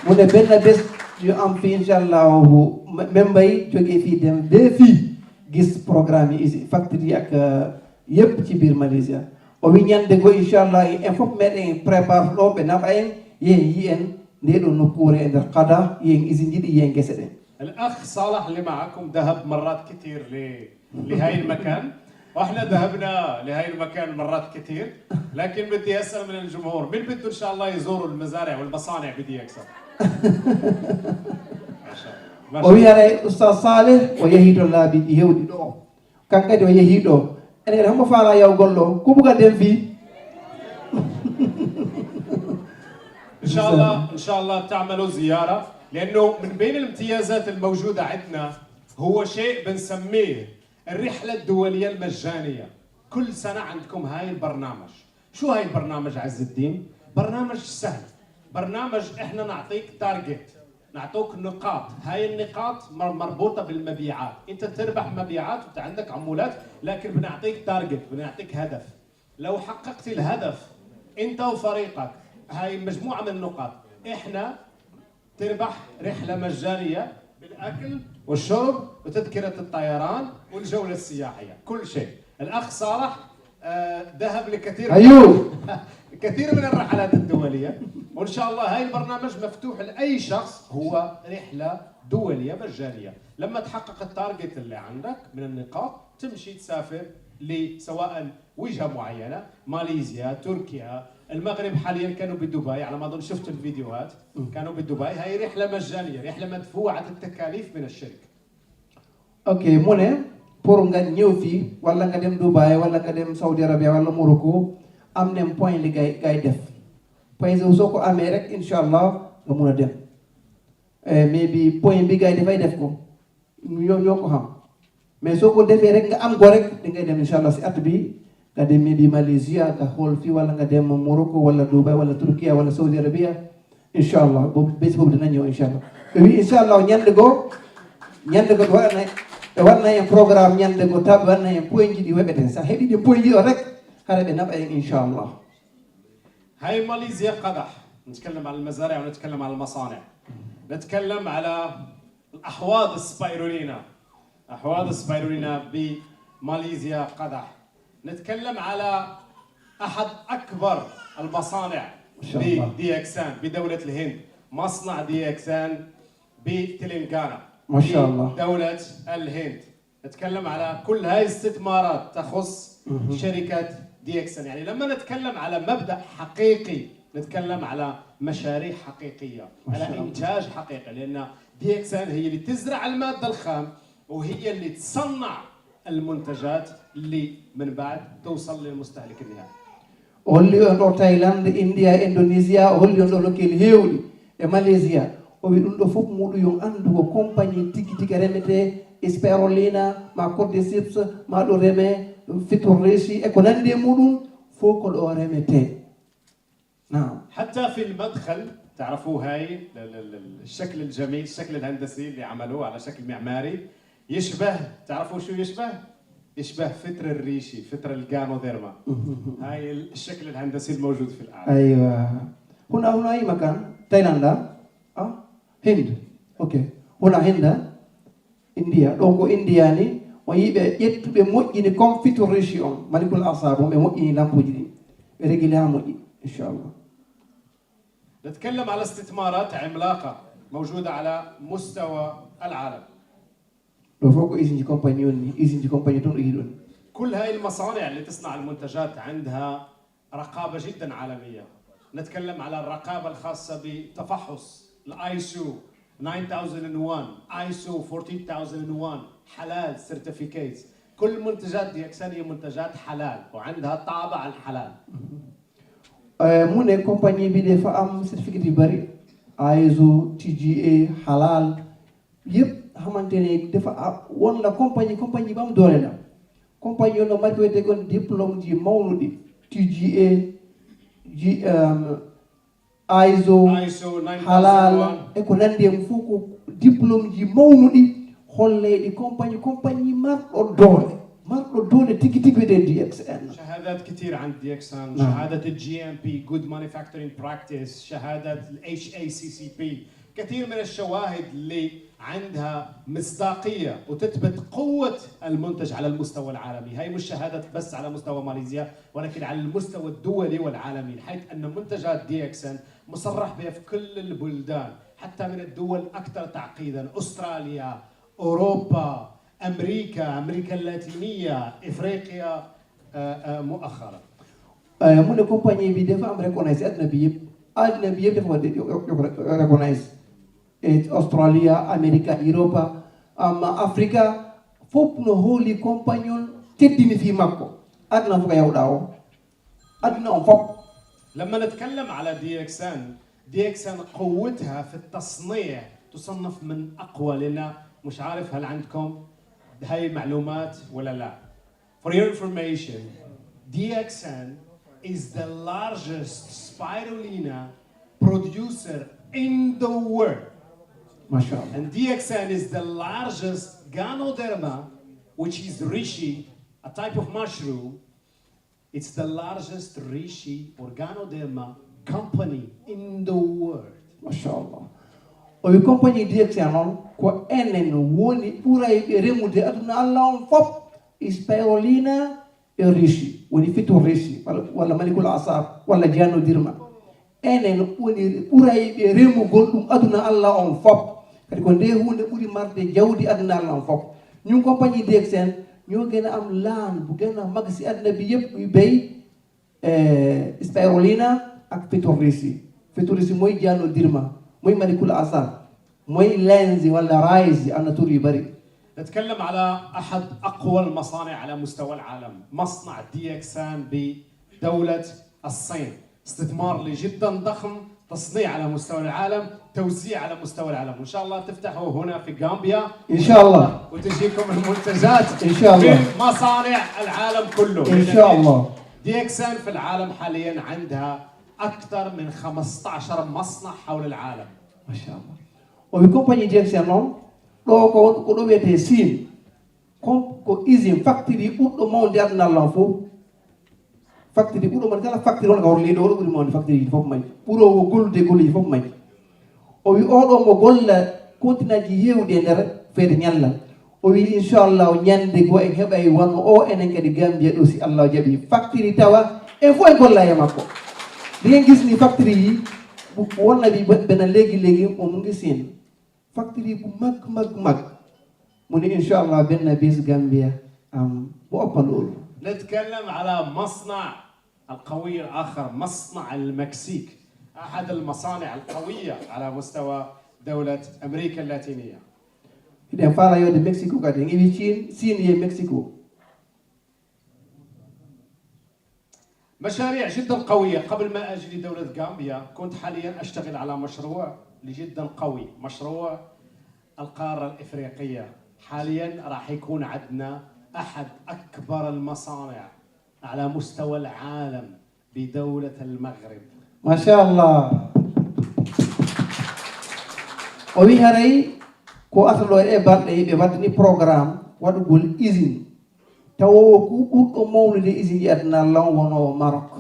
Mu ne benn bés ñu am fi, incha Allah, bu me-, même bay jógee fii dem ba fii gis programme yi, factory yi ak, euh, yëpp ci biir Malaysia. O wi ñande go, incha Allah, en fof meɗen prépare ɗo, ɓe naɓa en, yehen yiyen nde ɗo nokkuure e nder Qadah, yiyen usine ji ɗi, yiyen gese ɗen. الأخ صالح اللي معكم ذهب مرات كتير ل-، لهاي المكان، وإحنا ذهبنا لهاي المكان مرات كتير، لكن بدي أسأل من الجمهور، مين بده إن شاء الله يزور المزارع والمصانع بدي أكثر؟ ما شاء الله. ما شاء O الله. Wiyaray Oustaz Saleh, o yehi to laabi ɗi hewɗi ɗo. Kan kadi o yehi ɗo. Ene kadi homo faala yawgol ɗo? Ko buga den fii? إن شاء الله، إن شاء الله تعملوا زيارة، لأنه من بين الامتيازات الموجودة عندنا هو شيء بنسميه الرحلة الدولية المجانية. كل سنة عندكم هاي البرنامج. شو هاي البرنامج عز الدين؟ برنامج سهل. برنامج إحنا نعطيك تارجت، نعطوك نقاط. هاي النقاط مر-، مربوطة بالمبيعات. أنت تربح مبيعات وأنت عندك عمولات، لكن بنعطيك تارجت، بنعطيك هدف. لو حققت الهدف أنت وفريقك، هاي مجموعة من النقاط، إحنا تربح رحلة مجانية بالأكل والشرب وتذكرة الطيران والجولة السياحية، كل شيء. الأخ صالح، آه، ذهب لكثير أيوه. كثير من الرحلات الدولية، وإن شاء الله هاي البرنامج مفتوح لأي شخص، هو رحلة دولية مجانية. لما تحقق التارجت اللي عندك من النقاط، تمشي تسافر ل-، سواء وجهة معينة، ماليزيا، تركيا، المغرب حاليًا كانوا بدبي، على ما أظن شفت الفيديوهات، كانوا بدبي. هاي رحلة مجانية، رحلة مدفوعة التكاليف من الشركة. Ok, mu ne, pour nga ñëw fii, wala nga dem Dubai, wala nga dem Saudi Arabia, wala Morocco, am nañ point li ngay, ngay def. Point so, soo ko amee rek, incha Allah, nga mun a dem. Eh, maybe point bi ngay dafay def ko. Ñoo, ñoo ko xam. Mais soo ko defee rek, nga am ko rek, da ngay dem, incha Allah, si at bi, nga dem maybe Malaysia, nga xool fii, wala nga dem Morocco, wala Dubai, wala Turquia, wala Saudi Arabia. Incha Allah, boobu, bés boobu dina ñëw, incha Allah. E wi, incha Allah, ñande go, ñande go, ɓe waɗana, ɓe waɗana en programme ñande go, taw ɓe waɗana en point ji ɗi weɓeten. Sa heɓi ɗi point ji ɗo rek, hara ɓe naɓa en, incha Allah. هاي ماليزيا قدح، نتكلم عن المزارع ونتكلم عن المصانع. نتكلم على الأحواض السبايرولينا، أحواض السبايرولينا بماليزيا قدح. نتكلم على أحد أكبر المصانع ما شاء الله. بدي إكسان بدولة الهند، مصنع دي إكسان بتلنغانا ما شاء الله. بدولة الهند. نتكلم على كل هاي استثمارات تخص مهم. شركة دي إكسان. يعني لما نتكلم على مبدأ حقيقي، نتكلم على مشاريع حقيقية، ما على شاء الله. إنتاج حقيقي، لأن دي إكسان هي اللي تزرع المادة الخام وهي اللي تصنع المنتجات اللي من بعد توصل للمستهلك النهائي. O holli on ɗo Thaïlande, India, Indonesia, o holli on ɗo nokkeeli heewɗi e Malaysia. O wi ɗum ɗo fof muɗum yo anndu ko compagnie tigi tigi remetee, Sperolina, ma Cordyceps, ma ɗo remee, Fitur Reishi, e ko nanndi e muɗum, fof ko ɗo remetee. نعم. حتى في المدخل، تعرفوا هاي ال-، ال-، ال-، الشكل الجميل، الشكل الهندسي اللي عملوه على شكل معماري، يشبه، تعرفوا شو يشبه؟ يشبه فتر الريشي، فتر الجانوديرما. هاي ال-، الشكل الهندسي الموجود في الأعلى. أيوة. هنا، هنا أي مكان؟ تايلاندا؟ أه؟ هند. أوكي. هنا هند. India. Ɗo ko India ni, o yii ɓe ƴettuɓe moƴƴini comme Fitur Reishi on, Malikul Asab on, ɓe moƴƴini lampuuji ɗin. Ɓe régulé haa moƴƴi, inchallah. نتكلم على استثمارات عملاقة موجودة على مستوى العالم. Ɗo fof ko usine ji compagnie on ni, usine ji compagnie toon ɗo yiɗon. كل هاي المصانع اللي تصنع المنتجات عندها رقابة جدا عالمية. نتكلم على الرقابة الخاصة بتفحص ال ISO nine thousand one, ISO fourteen thousand one, حلال certificates. كل منتجات دي اكسان هي منتجات حلال وعندها طابع الحلال. Eh, mu ne compagnie bi dafa am certificat yu bari, ISO, TGA, halal, yëpp xamante ne dafa am woon la compagnie compagnie ba am doole la. Compagnie yoon la marqué wete kon diplôme ji mawnuɗi, TGA, ji um, ISO, ISO halal, nine thousand one. E ko nandi e mum fof ko diplôme ji mawnuɗi, holleyɗi compagnie compagnie marɗo doole, marɗo doole tigi tigi wiyetee DXN. شهادات كتير عند دي اكسان. نعم. شهادة ال GMP, good manufacturing practice, شهادة ال HACCP. كثير من الشواهد اللي عندها مصداقية وتثبت قوة المنتج على المستوى العالمي. هاي مش شهادة بس على مستوى ماليزيا، ولكن على المستوى الدولي والعالمي، حيث أن منتجات دي اكسن مصرح بها في كل البلدان، حتى من الدول الأكثر تعقيدا: أستراليا، أوروبا، أمريكا، أمريكا اللاتينية، إفريقيا، آه، آه، مؤخرا. Eh, mu ne compagnie bi dafa am reconnaisse si àddina bi yëpp. Àddina bi yëpp dafa ko reconnaisse. E Australia, America, Europa, amma Africa, fof no hooli compagnie on teddini fii makko. Àddina fof ko yawɗa o. Àddina on fof. لما نتكلم على دي اكسن، دي اكسن قوتها في التصنيع تصنف من اقوى، لنا مش عارف هل عندكم هاي معلومات ولا لا. For your information, D X N is the largest spirulina producer in the world. Masha Allah. And D X N is the largest Ganoderma, which is reishi, a type of mushroom. It's the largest reishi or Ganoderma company in the world. Masha Allah. O wi compagnie D X N on ko enen woni ɓurayɓe remude aduna Allah on fof, spirulina e reishi, woni fitu reishi, walla, walla malikul asar, walla jano dirma. Enen woni ɓurayɓe remugol ɗum aduna Allah on fof. Kadi ko nde hunde ɓuri marde jawdi aduna Allah on fof. Ñun compagnie D X N ñoo gën a am laan bu gën a mag si aduna bi yëpp yu bay eh, spirulina ak fitu reishi. Fitu reishi mooy jano dirma, mooy malikul asar, mooy lenzi wala raisi, am na tur yu bari. نتكلم على أحد أقوى المصانع على مستوى العالم، مصنع دي اكسان بدولة الصين. استثمار لي جدا ضخم، تصنيع على مستوى العالم، توزيع على مستوى العالم، وإن شاء الله تفتحوا هنا في غامبيا. إن شاء الله. وتجيكم المنتجات إن شاء الله. في مصانع العالم كله. إن شاء الله. دي اكسان في العالم حاليا عندها أكثر من خمستاشر مصنع حول العالم. Masha Allah. O wi compagnie D X N noon, ɗo ko, ko ɗo wiyetee Siin. Kon ko usine, factory ɓurɗo mawnude aduna Allah on fof. Factory ɓurɗo mawnude, kala factory won ka hor leydi o, ɗo ɓuri mawnude factory ji fof majji. Ɓuroowo gollude golleeji fof majji. O wi oɗo mo golla continent ji heewɗi e nder feede ñallal. O wi inchallah ñande goo en heɓay wano o enen kadi Gambia ɗo si Allah jaɓi. Factory tawa en fof en golla e makko. Ɗi en gis ni factory yi, wonna ɓi bena leegi leegi o mu ngi Siin. Factory bu mag mag mag. Mu ne inchallah benn bis Gambia am bu ëpp loolu. نتكلم على مصنع القوي الآخر، مصنع المكسيك، أحد المصانع القوية على مستوى دولة أمريكا اللاتينية. Hiɗen faala yode Mexico kadi, en iwi Chine, Chine ye Mexico. مشاريع جدا قوية. قبل ما أجي لدولة غامبيا كنت حاليا أشتغل على مشروع جدا قوي، مشروع القارة الإفريقية. حاليا راح يكون عندنا أحد أكبر المصانع على مستوى العالم بدولة المغرب. Masha Allah. O wi haray ko arta ɗo e balɗe ɓe waddani programme waɗugol usine. Tawo ko ɓurɗo mawnude usine ji aduna law wono Maroc.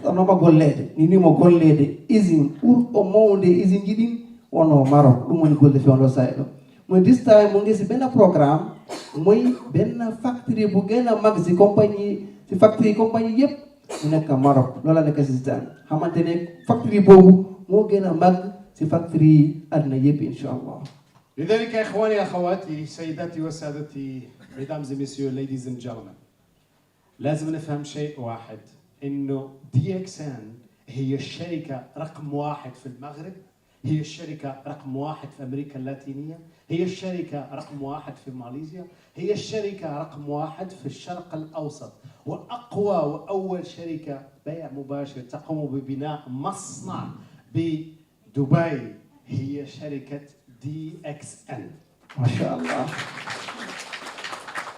Ɗonoma golleede, ni ni mo golleede usine ɓurɗo mawnude usine ji ɗin wono Maroc. Ɗum woni golle fewndo sa'i ɗo. Mo dista mo ngesi benn programme, moy benn factory bu gën a mag si compagnie, si factory compagnie yëpp mu nekk Maroc. Loola nekk si système. Xamante ne factory boobu moo gën a mag si factory yi àddina yëpp, incha allah. لذلك إخواني أخواتي سيداتي وسادتي mesdames et messieurs ladies and gentlemen لازم نفهم شيء واحد إنه دي إكس إن هي الشركة رقم واحد في المغرب هي الشركة رقم واحد في أمريكا اللاتينية هي الشركة رقم واحد في ماليزيا هي الشركة رقم واحد في الشرق الأوسط وأقوى وأول شركة بيع مباشر تقوم ببناء مصنع بدبي هي شركة دي إكس إن Machallah.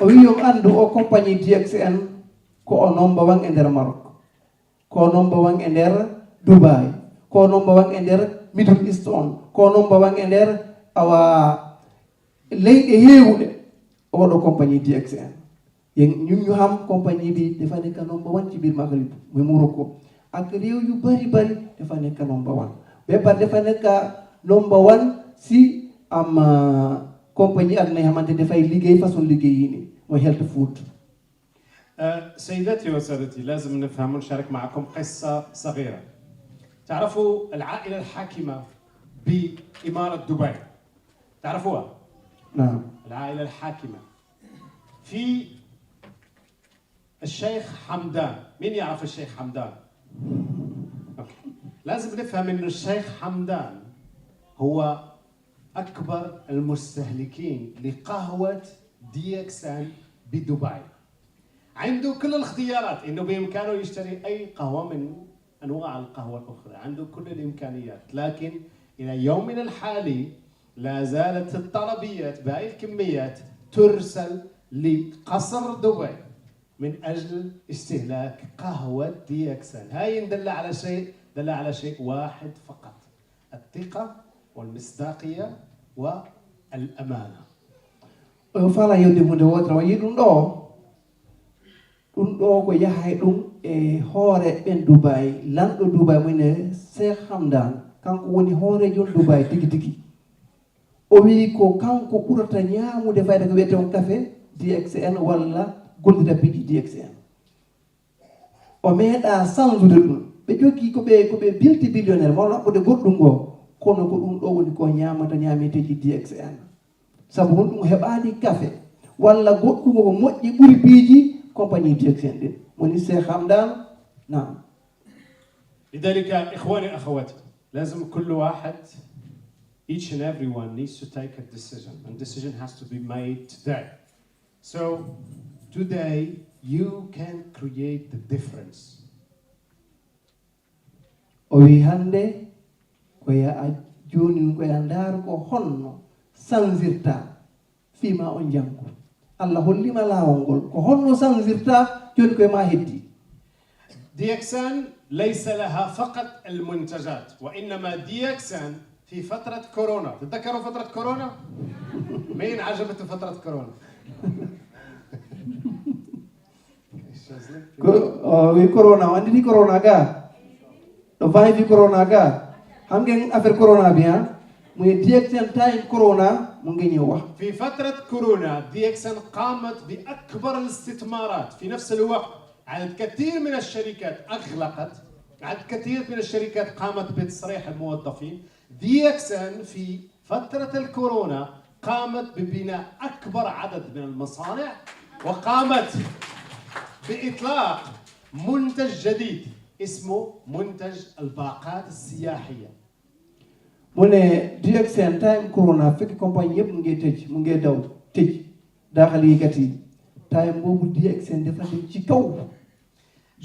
O wi yo anndu o compagnie D X N ko o number one e nder Maroc, ko o number one e nder Dubai, ko o number one e nder Middle East on, ko o number one e nder awa leyɗe heewuɗe. Oɗo compagnie D X N yen ñun ñu xam compagnie bi dafa nekk number one ci biir Maghrib muy Morocco ak réew yu bari bari. Dafa nekk number one ba pare dafa nekk number one si am compagnie àdduna yi xamante dafay liggéey façon liggéey yi ni mooy health food. سيداتي وسادتي لازم نفهم ونشارك معكم قصة صغيرة تعرفوا العائلة الحاكمة بإمارة دبي تعرفوها؟ نعم. العائلة الحاكمة في الشيخ حمدان مين يعرف الشيخ حمدان؟ أوكي. لازم نفهم إنه الشيخ حمدان هو أكبر المستهلكين لقهوة دي إكس إن بدبي عنده كل الاختيارات إنه بإمكانه يشتري أي قهوة من أنواع القهوة الأخرى عنده كل الإمكانيات لكن إلى يومنا الحالي لا زالت الطلبيات بهاي الكميات ترسل لقصر دبي من أجل استهلاك قهوة دي إكس إن هاي إن دل على شيء دل على شيء واحد فقط الثقة والمصداقية والأمانة Oyo fala yewde hunde wotere o yi ɗum ɗo ɗum ɗo ko yahay ɗum e hoore ɓen Dubai lanɗo Dubai mune Sheikh Hamdan kanko woni hoorejo on Dubai tigi tigi. O wi ko kanko ɓurata ñaamude fayda ko wiyete on kafe D X N walla gollida piiji D X N. O meeɗa sansude ɗum. Ɓe jogii ko ɓe ko ɓe bilti billionnaire mawɗo haɓɓude goɗɗum ngoo, kono ko ɗum ɗoo woni ko ñaamata ñaameteeji D X N. Sabu honɗum o heɓaani kafe walla goɗɗum ko moƴƴi ɓuri piiji compagnie D X N ɗin? Woni Cheikh Hamdan. Naam. لذلك إخواني أخواتي لازم كل واحد each and everyone needs to take a decision and decision has to be made today. So today you can create the difference. O wi hannde ko ya a jooni ko ya ndaar ko honno sansirta fii ma on janngo. Allah hollima laawol ngol ko honno sansirta jooni ko e ma heddi. دي إكس إن ليس لها فقط المنتجات وإنما دي إكس إن في فترة كورونا تتذكروا فترة كورونا؟ مين عجبته فترة كورونا؟ Ko o wi corona o annditi corona ga ɗo fayi fi corona ga xam ngeen affaire corona bi ha mu ne D X N time corona mu ngi ñëw wax. في فترة كورونا دي إكس إن قامت بأكبر الاستثمارات في نفس الوقت عدد كثير من الشركات أغلقت عدد كثير من الشركات قامت بتصريح الموظفين دي إكس إن في فترة الكورونا قامت ببناء أكبر عدد من المصانع وقامت بإطلاق منتج جديد اسمه منتج الباقات السياحية. Mu ne D X N time corona fekk compagnie yëpp mu ngi tëj mu ngi daw tëj daaxal yi kat yi time boobu D X N dafa dem ci kaw.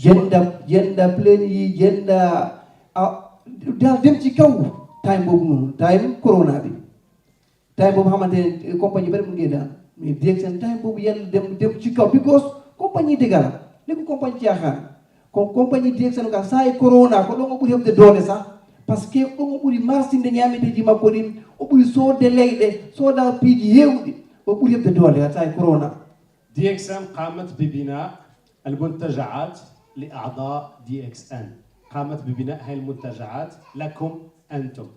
Jënda jënda plane yi jënda ah daal dem ci kaw time boobu noonu time corona bi. Time boobu xamante ne compagnie bari mu ngi daan mais D X N time boobu yàlla dem dem ci kaw because compagnie dëgg la nekkul compagnie caaxaan. Kon compagnie D X N ka saa yi corona ko ɗon o ɓuri heɓde doole sax parce que ɗon o ɓuri marsinde ñaameteeji makko ɗin o ɓuri soodde leyɗe sooda piiji heewɗi o ɓuri heɓde doole ha saa yi corona. دي إكس إن قامت ببناء المنتجعات لأعضاء دي إكس إن قامت ببناء هاي المنتجعات لكم أنتم.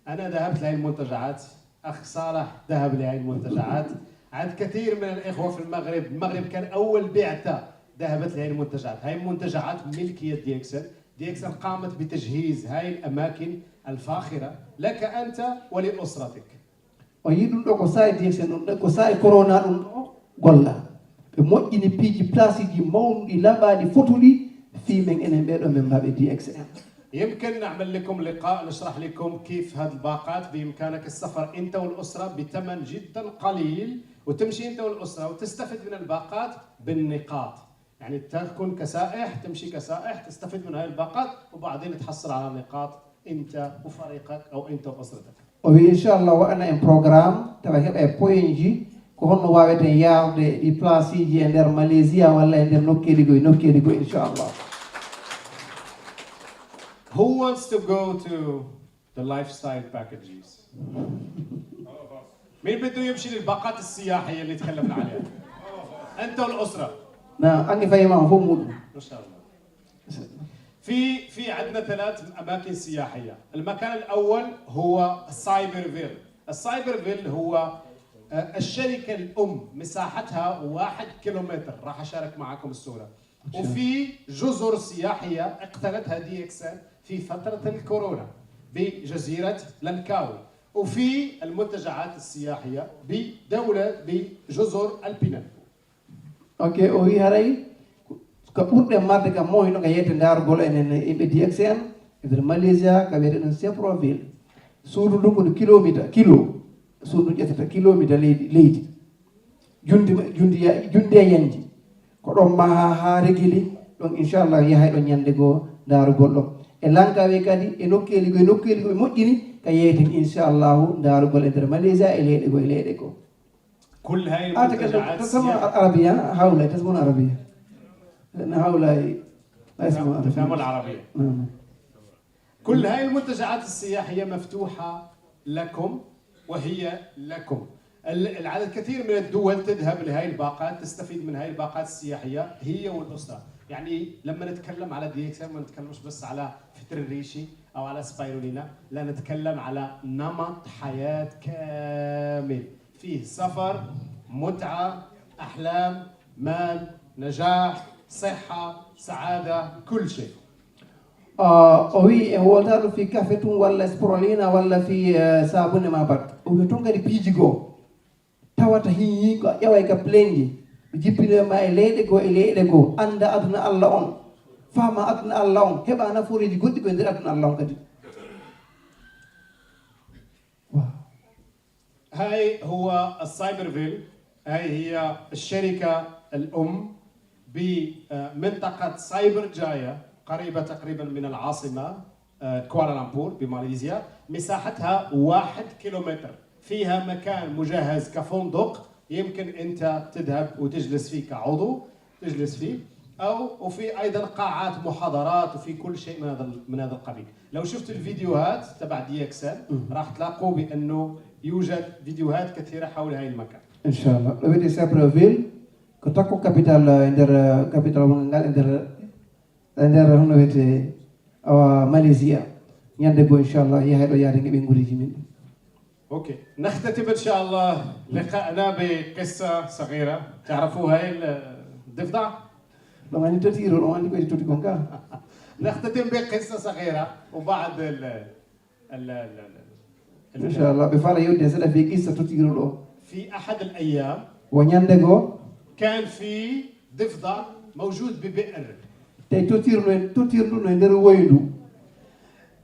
أنا ذهبت لهاي المنتجعات أخ صالح ذهب لهاي المنتجعات عاد كثير من الإخوة في المغرب المغرب كان أول بعثة ذهبت لهاي المنتجعات هاي المنتجعات ملكية دي إكس إن دي إكس إن قامت بتجهيز هاي الأماكن الفاخرة لك أنت ولأسرتك. O yii ɗum ɗo ko saa'i D X N ɗum ɗo, ko saa'i corona ɗum ɗo golla. Ɓe moƴƴini piiji placeji mawɗi, laɓaaɗi, fotuɗi fii men enen ɓee ɗoo men mbaaɓe D X N. يمكن نعمل لكم لقاء نشرح لكم كيف هذه الباقات بإمكانك السفر أنت والأسرة بثمن جدا قليل، وتمشي أنت والأسرة وتستفد من الباقات بالنقاط. يعني تكون كسائح، تمشي كسائح، تستفد من هاي الباقات، وبعدين تحصل على نقاط أنت وفريقك أو أنت وأسرتك. O wi inchallah waɗana en programme tawa heɓa e pointji ko honno waweten yaawde ɗi placeji e nder Malaysia walla e nder nokkeeli goy nokkeeli goy inchallah. Who wants to go to the lifestyle packages? مين بده يمشي للباقات السياحية اللي تكلمنا عليها؟ أنت والأسرة. Na ange fayima on fof muɗum. ما شاء الله. في في عندنا ثلاث أماكن سياحية. المكان الأول هو السايبرفيل. السايبرفيل هو آه، الشركة الأم مساحتها واحد كيلومتر. راح أشارك معكم الصورة. وفي جزر سياحية اقتنتها دي اكس ان في فترة الكورونا بجزيرة لانكاوي، وفي المنتجعات السياحية بدولة بجزر البنان. Ok, o wi haray ko ɓurɗe marde kam mo hino ka yeyte ndarugol enen yimɓe D X N e nder Malaysia ka wiyete ɗum Seproville. Suudu ndu ko kilomita kilo suudu ƴettata kilomita leydi leydi. Jundi jundi jundi e yanji ko ɗon maha ha regili ɗon inchallah yahay ɗon ñande goo ndarugol ɗon e lankawe kadi e nokkeeli goo e nokkeeli goo ɓe moƴƴini ka yeyten inchallahu ndarugol e nder Malaysia e leyɗe goo e leyɗe goo. كل هاي المنتجعات تسمون عربية هؤلاء تسمون عربية لأن هؤلاء لا يسمعون عربية. تفهموا العربية. كل هاي المنتجعات السياحية مفتوحة لكم وهي لكم. العدد كثير من الدول تذهب لهاي الباقات تستفيد من هاي الباقات السياحية هي والأسرة. يعني لما نتكلم على دي اكس ما نتكلمش بس على فتر الريشي أو على سبايرولينا، لا نتكلم على نمط حياة كامل فيه سفر، متعة، أحلام، مال، نجاح، صحة، سعادة، كل شيء. O wi en wolta ɗum fi kafe tun walla sprolina walla fi sabune ma bat o wi ton kadi piiji goo tawata hiyi ko ƴaway ka pleñji ɓe jippinoye ma e leyɗe goo e leyɗe goo annda aduna allah on faama aduna allah on heɓa nafooreeji goɗɗi ko e nder aduna allah on kadi. هاي هو السايبرفيل. هاي هي الشركة الأم بمنطقة سايبر جايا قريبة تقريبا من العاصمة كوالالمبور بماليزيا. مساحتها واحد كيلومتر. فيها مكان مجهز كفندق يمكن أنت تذهب وتجلس فيه كعضو تجلس فيه أو وفي أيضا قاعات محاضرات وفي كل شيء من هذا من هذا القبيل. لو شفت الفيديوهات تبع دي اكس ال راح تلاقوا بأنه يوجد فيديوهات كثيرة حول هاي المكان. Inchallah ɗo wiyete Sabreville ko takko capital e nder capital wongal ngal e nder e nder hono wiyete awa Malaysia ñande goo inchallah yahay ɗo yaade ngeɓe nguuriji min. اوكي نختتم ان شاء الله لقاءنا بقصه صغيره. تعرفوا هاي الضفدع؟ ɗo ngani totiiru ɗo ngani koye toti kon ka. نختتم بقصه صغيره وبعد ال ال inchallah ɓe fala yewde seeɗa fi qissa totiiru ɗo. في احد الايام wo ñande goo كان في ضفدع موجود ببئر. Tawi totiiru no totiiru ndu no e nder woyndu.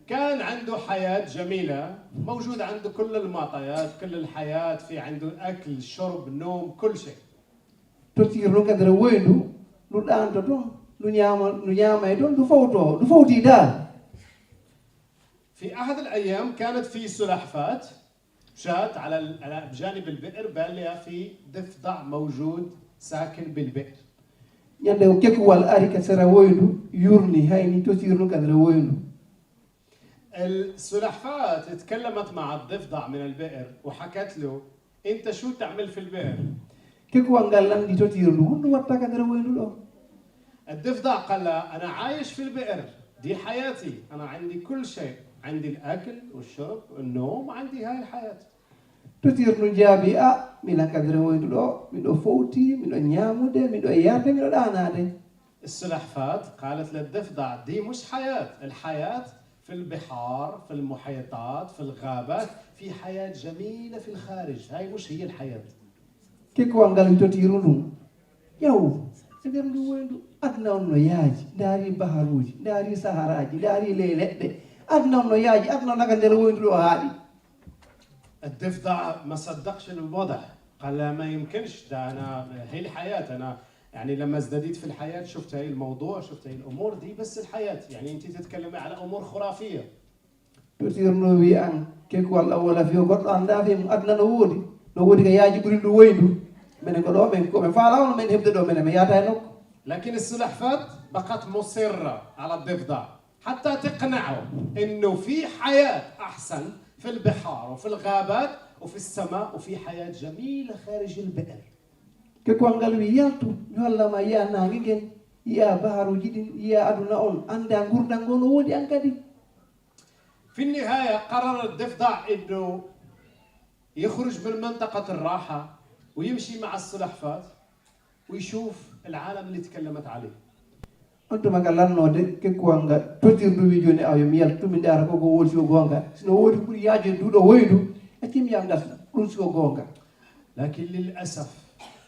كان عنده حياة جميلة موجود عنده كل المعطيات كل الحياة في عنده أكل شرب نوم كل شيء. Totiiru noon ka nder woyndu ndu ɗaanto toon ndu ñaama ndu ñaama e toon ndu fawto ndu fawti daal. في أحد الأيام كانت في سلحفاة مشات على على بجانب البئر بالها في ضفدع موجود ساكن بالبئر. Ñande o kekuwal ari ka sera woyndu yurni hayni totiiru noon ka nder woyndu. السلحفاة تكلمت مع الضفدع من البئر وحكت له أنت شو تعمل في البئر؟ Kekuwal ngal lanndi totiiru ndu honɗum watta ka nder woyndu ɗo. الضفدع قال لها أنا عايش في البئر، دي حياتي، أنا عندي كل شيء، عندي الأكل والشرب والنوم، عندي هاي الحياة. Totiiru ndu jaabi a milan ka nder woyndu ɗo miɗo fowti miɗo ñaamude miɗo yarde miɗo ɗaanaade. السلحفاة قالت للضفدع دي مش حياة، الحياة في البحار، في المحيطات، في الغابات، في حياة جميلة في الخارج. هاي مش هي الحياة. Kekkuwal ngal mi totiiru ndun. Ƴeew, e nder ndu woyndu, aduna on no yaaji, ndaari baharuuji, ndaari saharaaji, ndaari ley leɗɗe. Aduna on no yaaji, aduna on ka nder woyndu ɗoo haaɗi. الضفدع ما صدقش الوضع، قال لا، ما يمكنش، ده أنا هي الحياة، أنا يعني لما ازدديت في الحياة شفت هاي الموضوع، شفت هاي الأمور، دي بس الحياة، يعني أنت تتكلمي على أمور خرافية. Totiiru ndun wi'i an, kekkuwal ɗan wala fiyo, goɗɗo anndaa fii mun, aduna no woodi, no woodi ka yaaji ɓuri ndu woyndu. Menen ko ɗoo men, ko men faalaa on men heɓde ɗoo, menen men yaata e nokku. لكن السلحفاة بقت مصرة على الضفدع حتى تقنعه إنه في حياة أحسن في البحار وفي الغابات وفي السماء وفي حياة جميلة خارج البئر. Kekkuwal ngal wi'i, yaltu, mi holla ma, yi'aa naange ngen, yi'aa baharuuji ɗin, yi'aa aduna on, anndaa ngurndan ngon no woodi an kadi. في النهاية قرر الضفدع إنه يخرج من منطقة الراحة ويمشي مع السلحفاة ويشوف العالم اللي تكلمت عليه. On tuma ka lannoode, kekkuwal ngal, totiiru ndun wi'i jooni, awa yo mi yaltu, mi ndaara ko ko woodi, si ko goonga. Si no woodi ko ɓuri yaajude ɗoo woyndu, accu mi yaha mi darta ɗun si ko goonga. لكن للأسف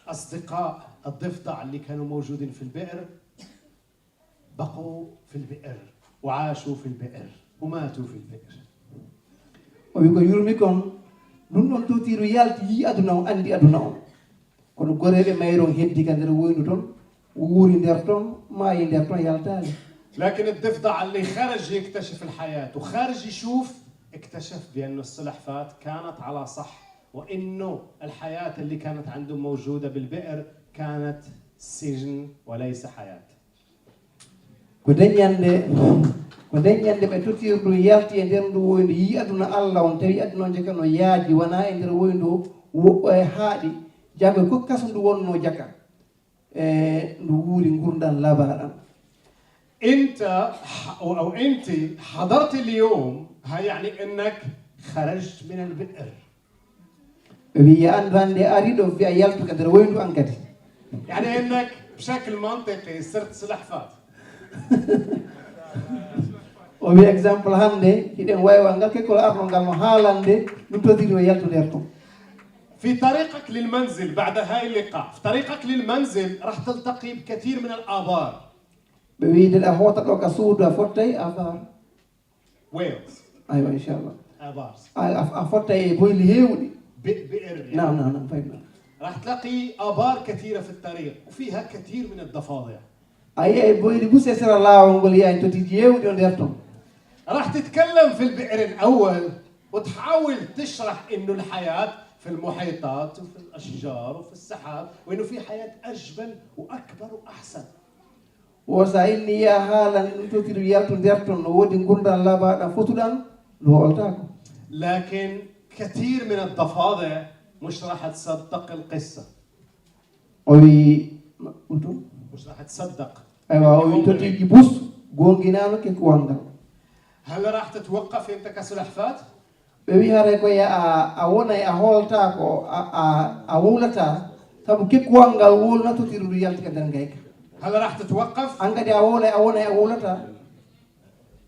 أصدقاء الضفدع اللي كانوا موجودين في البئر بقوا في البئر وعاشوا في البئر وماتوا في البئر. O wi'i ko yurmi kon, ndun ɗon totiiru yalti, yi'i aduna on, anndi aduna on. Kono goreeɓe mayre on heddi ka nder woyndu ton, wuuri nder ton, maayi nder ton, yaltaali. لكن الضفدع اللي خرج يكتشف الحياة وخرج يشوف، اكتشف بأن السلحفاة كانت على صح، وإنه الحياة اللي كانت عنده موجودة بالبئر كانت سجن وليس حياة. Ko nden ɲande, ko nden ɲande ɓe totiiru ndun yalti e nder ndu woyndu, yi'i aduna Alla on, tawi aduna on jaka no yaaji, wanaa e nder woyndu wo-, e haaɗi, jaka ko kasu ndu wonnoo jaka. E ndu wuuri ngurndan labaaɗan. أنت ح-، أو أنت حضرت اليوم، ها، يعني إنك خرجت من البئر. Ɓe wi'i, an hannde a arii ɗoo, wi'a yaltu ka nder woyndu an kadi. يعني إنك بشكل منطقي صرت سلحفاة. O wi'i exemple hannde, hiɗen waywa ngal kekkol arno ngal no haalande, ɗun totiiru o yaltu nder ton. في طريقك للمنزل بعد هاي اللقاء، في طريقك للمنزل راح تلتقي بكثير من الآبار. Ɓe wi'i nde a hoota ɗoo ka suudu a fottay abar. Whales. Aywa, inchallah. Abars. A, a, a fottay e boyli heewɗi. ب-، بئر يعني. Naam, naam, naam, fahim, naam. راح تلاقي آبار كثيرة في الطريق وفيها كثير من الضفادع. A yi'ay boyli buse sera laawol ngol, yi'ay totiiji heewɗi on nder ton. راح تتكلم في البئر الأول وتحاول تشرح إنه الحياة في المحيطات وفي الأشجار وفي السحاب، وإنه في حياة أجمل وأكبر وأحسن. Wo si a inni yi'a haalani ɗun totiiru yaltu nder ton, no woodi ngurndan labaaɗan fotuɗan, ɗun hooltaako. لكن كثير من الضفادع مش راح تصدق القصة. O wi'i, ma-, utu? مش راح تصدق. Aywa, o wi'i totiiji bus, goonginaano kekkuwal ngal. هل راح تتوقف أنت كسلحفاة؟ Ɓe wi'i haray ko ya a, a wonay, a hooltaako, a, a, a wowlataa, sabu kekkuwal ngal wowlana totiiru ndun yalti ka nder ngayka. هل راح تتوقف؟ An kadi a wowlay, a wonay, a wowlataa.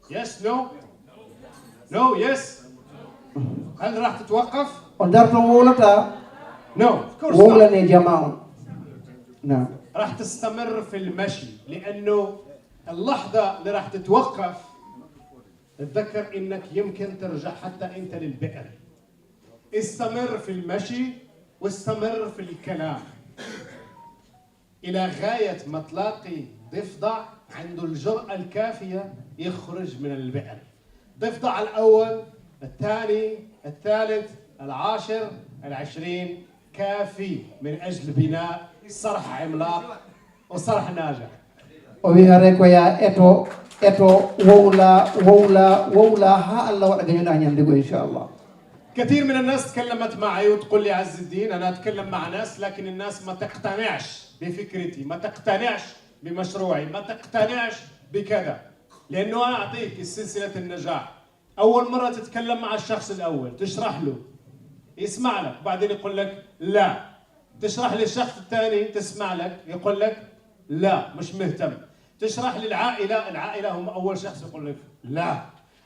Yes, no? No, yes. هل راح تتوقف؟ O darto wowlataa. No, of course not. Wowlanee jamaa on. Naam. راح تستمر في المشي، لأنه اللحظة اللي راح تتوقف تذكر إنك يمكن ترجع حتى أنت للبئر. استمر في المشي واستمر في الكلام إلى غاية ما تلاقي ضفدع عنده الجرأة الكافية يخرج من البئر. ضفدع الأول، الثاني، الثالث، العاشر، العشرين، كافي من أجل بناء صرح عملاق وصرح ناجح. O wi'i haray ko ya eto, eto, wowla, wowla, wowla, haa Alla waɗa gañuɗaa ɲande goo, inchallah. كثير من الناس تكلمت معي وتقول لي: عز الدين، أنا أتكلم مع ناس، لكن الناس ما تقتنعش بفكرتي، ما تقتنعش بمشروعي، ما تقتنعش بكذا. لأنه أنا أعطيك سلسلة النجاح. أول مرة تتكلم مع الشخص الأول، تشرح له، يسمع لك، بعدين يقول لك: "لا". تشرح للشخص الثاني، تسمع لك، يقول لك: "لا، مش مهتم". تشرح للعائلة، العائلة هم أول شخص يقول لك: "لا".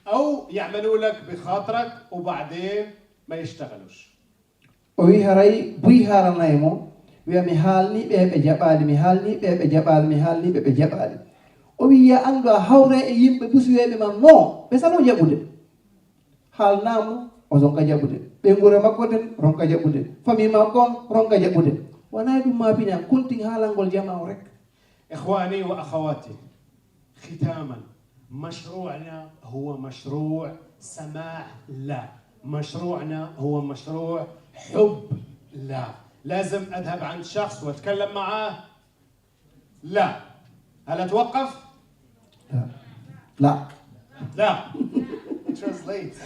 أو يعملوا لك بخاطرك وبعدين ما يشتغلوش. O wi haray buy haalanay mo, wiya mi haalni ɓe ɓe jaɓaali, mi haalni ɓe ɓe jaɓaali, mi haalni ɓe ɓe jaɓaali. O wi ya anndu a hawre e yimɓe busuweeɓe man no ɓe salo jaɓude. Haalnaa mo o ronka jaɓude, ɓe ngure makko nden ronka jaɓude, famille makko on ronka jaɓude. Wonaa ɗum ma piñan, kuntin haalangol jamaa o rek. إخواني وأخواتي، ختاما، مشروعنا هو مشروع سماع لا، مشروعنا هو مشروع حب لا. لازم أذهب عند شخص وأتكلم معاه؟ لا. هل أتوقف؟ La. لا. Translate.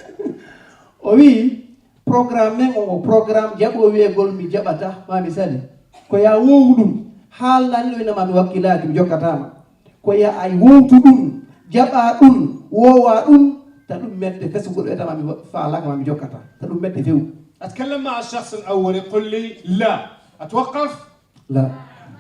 O wi programme men on o programme jaɓo wiyegol mi jaɓata ma mi sali. Ko ya wowu ɗum, haalnani ɗo ina ma mi wakkilaaki mi jokkatama. Ko ya ay wowtu ɗum, jaɓa ɗum, wowa ɗum, ta ɗum mette fesugol ɓe tama mi faalaka ma mi jokkata, ta ɗum mette few. أتكلم مع الشخص الأول يقول لي لا، أتوقف؟ La.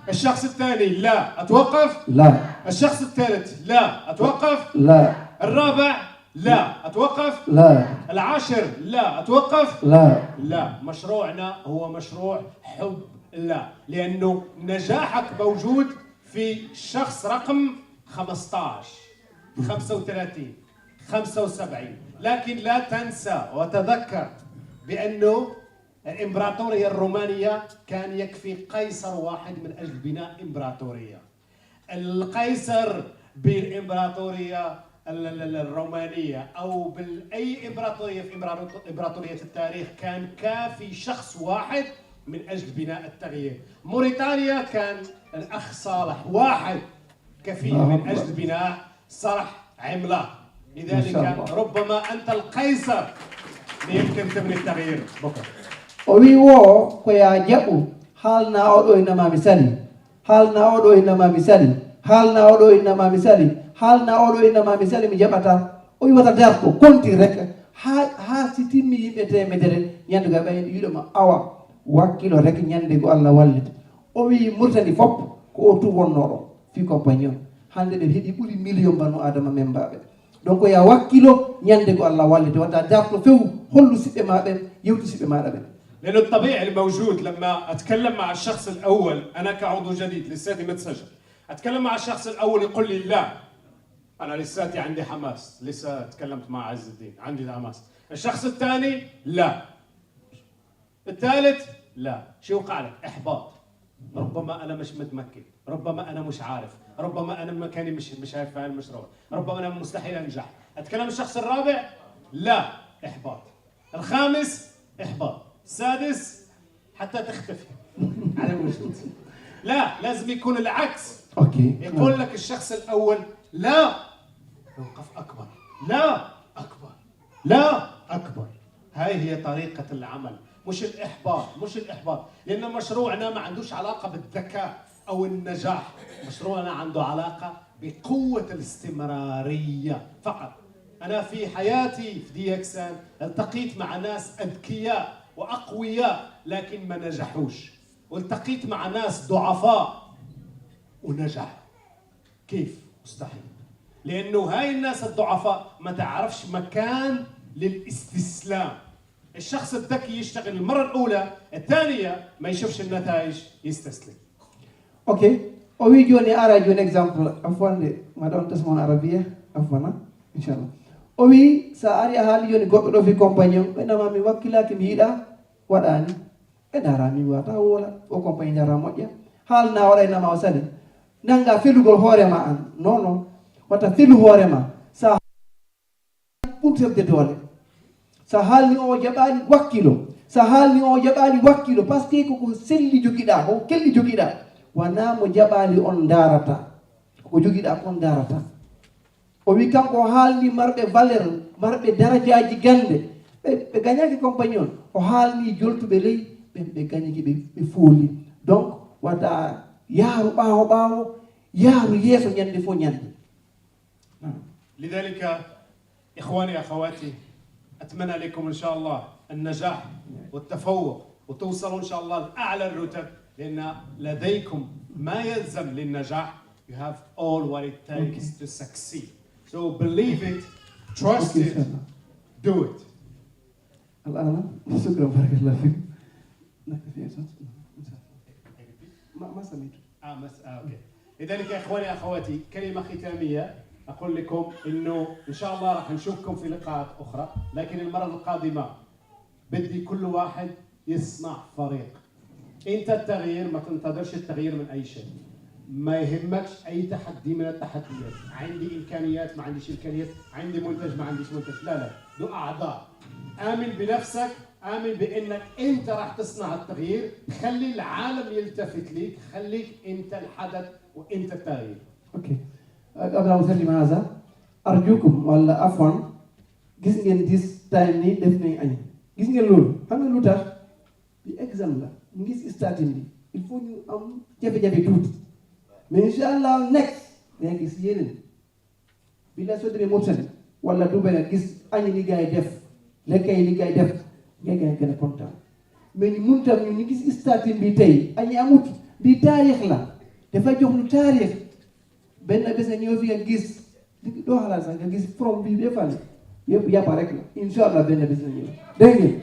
الشخص الثاني لا، أتوقف؟ La. الشخص الثالث لا، أتوقف؟ La. الرابع لا، أتوقف؟ La. العاشر لا، أتوقف؟ La. لا، مشروعنا هو مشروع حب لا، لأنه نجاحك موجود في شخص رقم خمستاش، خمسة وثلاثين، خمسة وسبعين. لكن لا تنسى وتذكر بأنه الإمبراطورية الرومانية كان يكفي قيصر واحد من أجل بناء إمبراطورية. القيصر بالإمبراطورية ال- ال- ال- الرومانية أو بأي إمبراطورية في إمبراطو- إمبراطورية التاريخ كان كافي شخص واحد من أجل بناء التغيير. موريتانيا كان الأخ صالح واحد كفيل الله من أكبر. أجل بناء صرح عملاق. ما لذلك شاء الله. ربما أنت القيصر ليمكن تبني التغيير بكرة. O wi wo ko ya jaɓu, haalna oɗo ina ma mi sali, haalna oɗo ina ma mi sali, haalna oɗo ina ma mi sali, haalna oɗo ina ma mi sali mi jaɓata. O wi wata darto konti rek ha ha si timmi yimɓe temedere ñande ga ɓay yiɗo ma awa wakkilo rek ñande go Allah wallita. O wi Murtani fop ko o tu wonnoɗo fi compagnon hande ɓe heɓi ɓuri million banu adama men mbaɓe. Donc ya wakkilo ñande go Allah wallita wata darto few hollu siɓɓe ma ɓen yewtu siɓɓe maɗa ɓen. لأنه الطبيعي الموجود لما أتكلم مع الشخص الأول، أنا كعضو جديد لساتي متسجل، أتكلم مع الشخص الأول يقول لي لا، أنا لساتي عندي حماس، لسه تكلمت مع عز الدين، عندي حماس. الشخص الثاني لا، الثالث لا. شو وقع لك؟ إحباط. ربما أنا مش متمكن، ربما أنا مش عارف، ربما أنا مكاني مش مش عارف في المشروع، ربما أنا مستحيل أنجح. أتكلم الشخص الرابع، لا، إحباط. الخامس، إحباط. السادس، حتى تختفي على الوجود. لا، لازم يكون العكس. Ok. يقول لك الشخص الأول لا، يوقف أكبر، لا، أكبر، لا، أكبر. هاي هي طريقة العمل، مش الإحباط، مش الإحباط، لأن مشروعنا ما عندوش علاقة بالذكاء أو النجاح، مشروعنا عنده علاقة بقوة الاستمرارية فقط. أنا في حياتي في دي إكس إن التقيت مع ناس أذكياء وأقوياء لكن ما نجحوش، والتقيت مع ناس ضعفاء ونجحوا. كيف؟ مستحيل. لأنه هاي الناس الضعفاء ما تعرفش مكان للاستسلام. الشخص الذكي يشتغل المرة الأولى، الثانية ما يشوفش النتائج، يستسلم. Ok. O wi joni ara joni exemple afwan de ma ɗon tesmon arabiya afwana. Inchallah. O wi sa ari a haali joni goɗɗo ɗo fi compagnon ɓe nama mi wakkilaki mi yiɗa waɗani. Ɓe dara mi wata wola o compagnie dara moƴƴa. Haalna waɗa e nama o sali. Nanga felugol hoorema an non non. Wata felu hoorema sa ɓurtorde doole. Sa haalni o jaɓaali wakkilo, sa haalni o jaɓaali wakkilo par ce que koko selli jogiɗa ko kelɗi jogiɗa. Wona mo jaɓaali on darata, koko jogiɗa kon darata. O wi kanko o haalni marɓe valeur, marɓe darajaji gande, ɓe gañaki compagnie on. O haalni joltuɓe ley ɓen ɓe gañiki ɓe fooli. Donc wata yaaru ɓaawo ɓaawo, yaaru yeeso ñande fo ñande. لذلك إخواني أخواتي، أتمنى لكم إن شاء الله النجاح والتفوق وتوصلوا إن شاء الله لأعلى الرتب، لأن لديكم ما يلزم للنجاح. You have all what it takes to succeed. So believe it. Trust it. Do it. الآن شكرا، بارك الله فيك. نكتفي هنا. ما ما سميت. اه مس اه اوكي. لذلك يا اخواني اخواتي، كلمه ختاميه اقول لكم انه ان شاء الله راح نشوفكم في لقاءات اخرى، لكن المره القادمه بدي كل واحد يصنع فريق. انت التغيير، ما تنتظرش التغيير من اي شيء. ما يهمكش اي تحدي من التحديات. عندي امكانيات، ما عنديش امكانيات، عندي منتج، ما عنديش منتج، لا لا، دو اعضاء. امن بنفسك، امن بانك انت راح تصنع التغيير. خلي العالم يلتفت ليك، خليك انت الحدث وانت التغيير. Okay. قبل أن أسلم هذا، أرجوكم ولا عفوا، gis ngeen this time ni def nañ añ. Gis ngeen loolu? Xam nga lu tax? Bi exam la. Mu ngi si starting bi. Il faut ñu am jafe-jafe tuuti. Mais incha allah next day gis yeneen. Bi la soo demee Mauritanie wala Dubai nga gis añ li gaay def, lekk yi li gaay def, nga gën a gën a kontaan. Mais ñu mun tam ñu ngi gis starting bi tey, añ amut. Bi taarix la. Dafa jox lu taarix. Benn bés nga ñëw fi nga gis li doo xalaat sax, nga gis from bi ba fale yëpp yàppa rek la. Incha allah benn bés na ñëw. Dégg ngeen?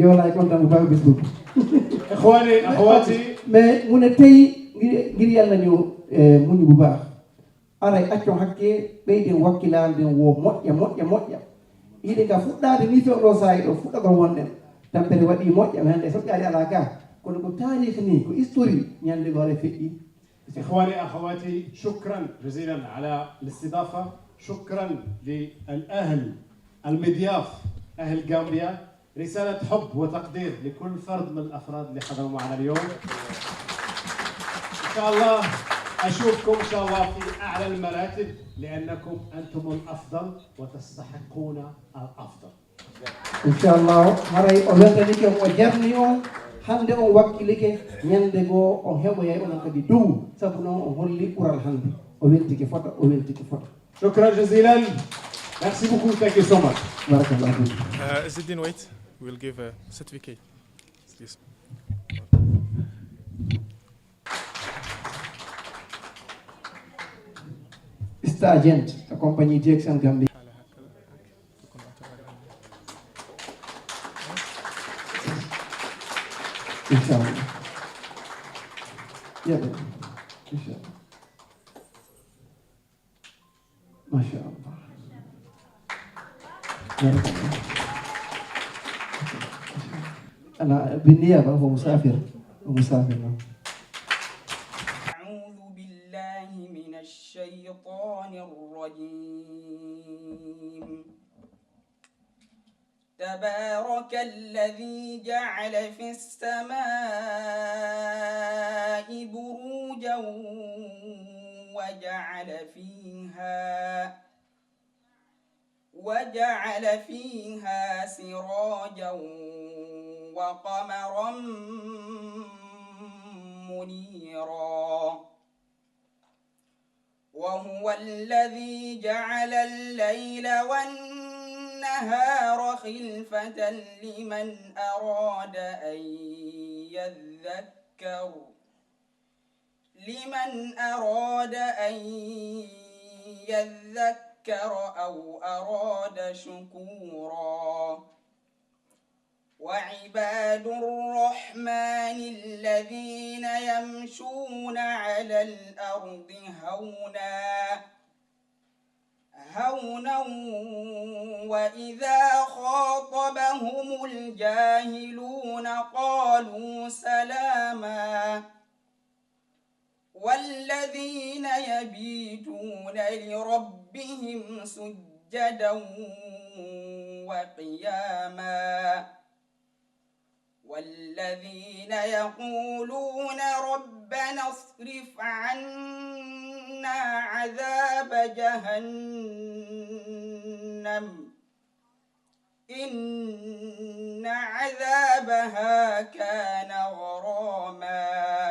Yow laay kontaan bu baax bés boobu. Ikhwani, akhwati. Mais mu ne tey ngir ngir yàlla ñu muñu bu baax. Aray accon hakke ɓeyden wakkilaare nden wo moƴƴa moƴƴa moƴƴa. Yiɗe ka fuɗɗaade ni fewɗo saayi ɗo fuɗɗagol wonɗen. Tampere waɗi moƴƴa hannde soƴƴaade alaa ga. Kono ko taarih ni ko histori ñande goo aray feƴƴi. إخواني أخواتي، شكرا جزيلا على الاستضافة. شكرا للأهل المضياف، أهل غامبيا. رسالة حب وتقدير لكل فرد من الأفراد اللي حضروا معنا اليوم. إن شاء الله أشوفكم إن شاء الله في أعلى المراتب، لأنكم أنتم الأفضل وتستحقون الأفضل. Inchallahu haray o weltanike on, o jarni on. Hannde on wakkilike, ñande goo on heɓoyay onon kadi dow, sabu noon on holli ɓural hannde. O weltike fota, o weltike fota. شكرا جزيلا. Merci beaucoup. Thank you so much. Barakallahu fiik. Uh, Izzeddine, wait. We'll give a certificate. Please. Star Agent, a compagnie Direction Gambia. Inchallah. Yalla. Inchallah. Machallah. أنا بالنيابة هو مسافر. هو مسافر، نعم. أعوذ بالله من الشيطان الرجيم. تبارك الذي جعل في السماء بروجا وجعل فيها وجعل فيها سراجا وقمرا منيرا. وهو الذي جعل الليل والنهار خلفة لمن أراد أن يذكر لمن أراد أن يذكر أو أراد شكورا. وعباد الرحمن الذين يمشون على الأرض هونا هونا وإذا خاطبهم الجاهلون قالوا سلاما. والذين يبيتون لربهم سجدا وقياما. والذين يقولون ربنا اصرف عنا عذاب جهنم إن عذابها كان غراما.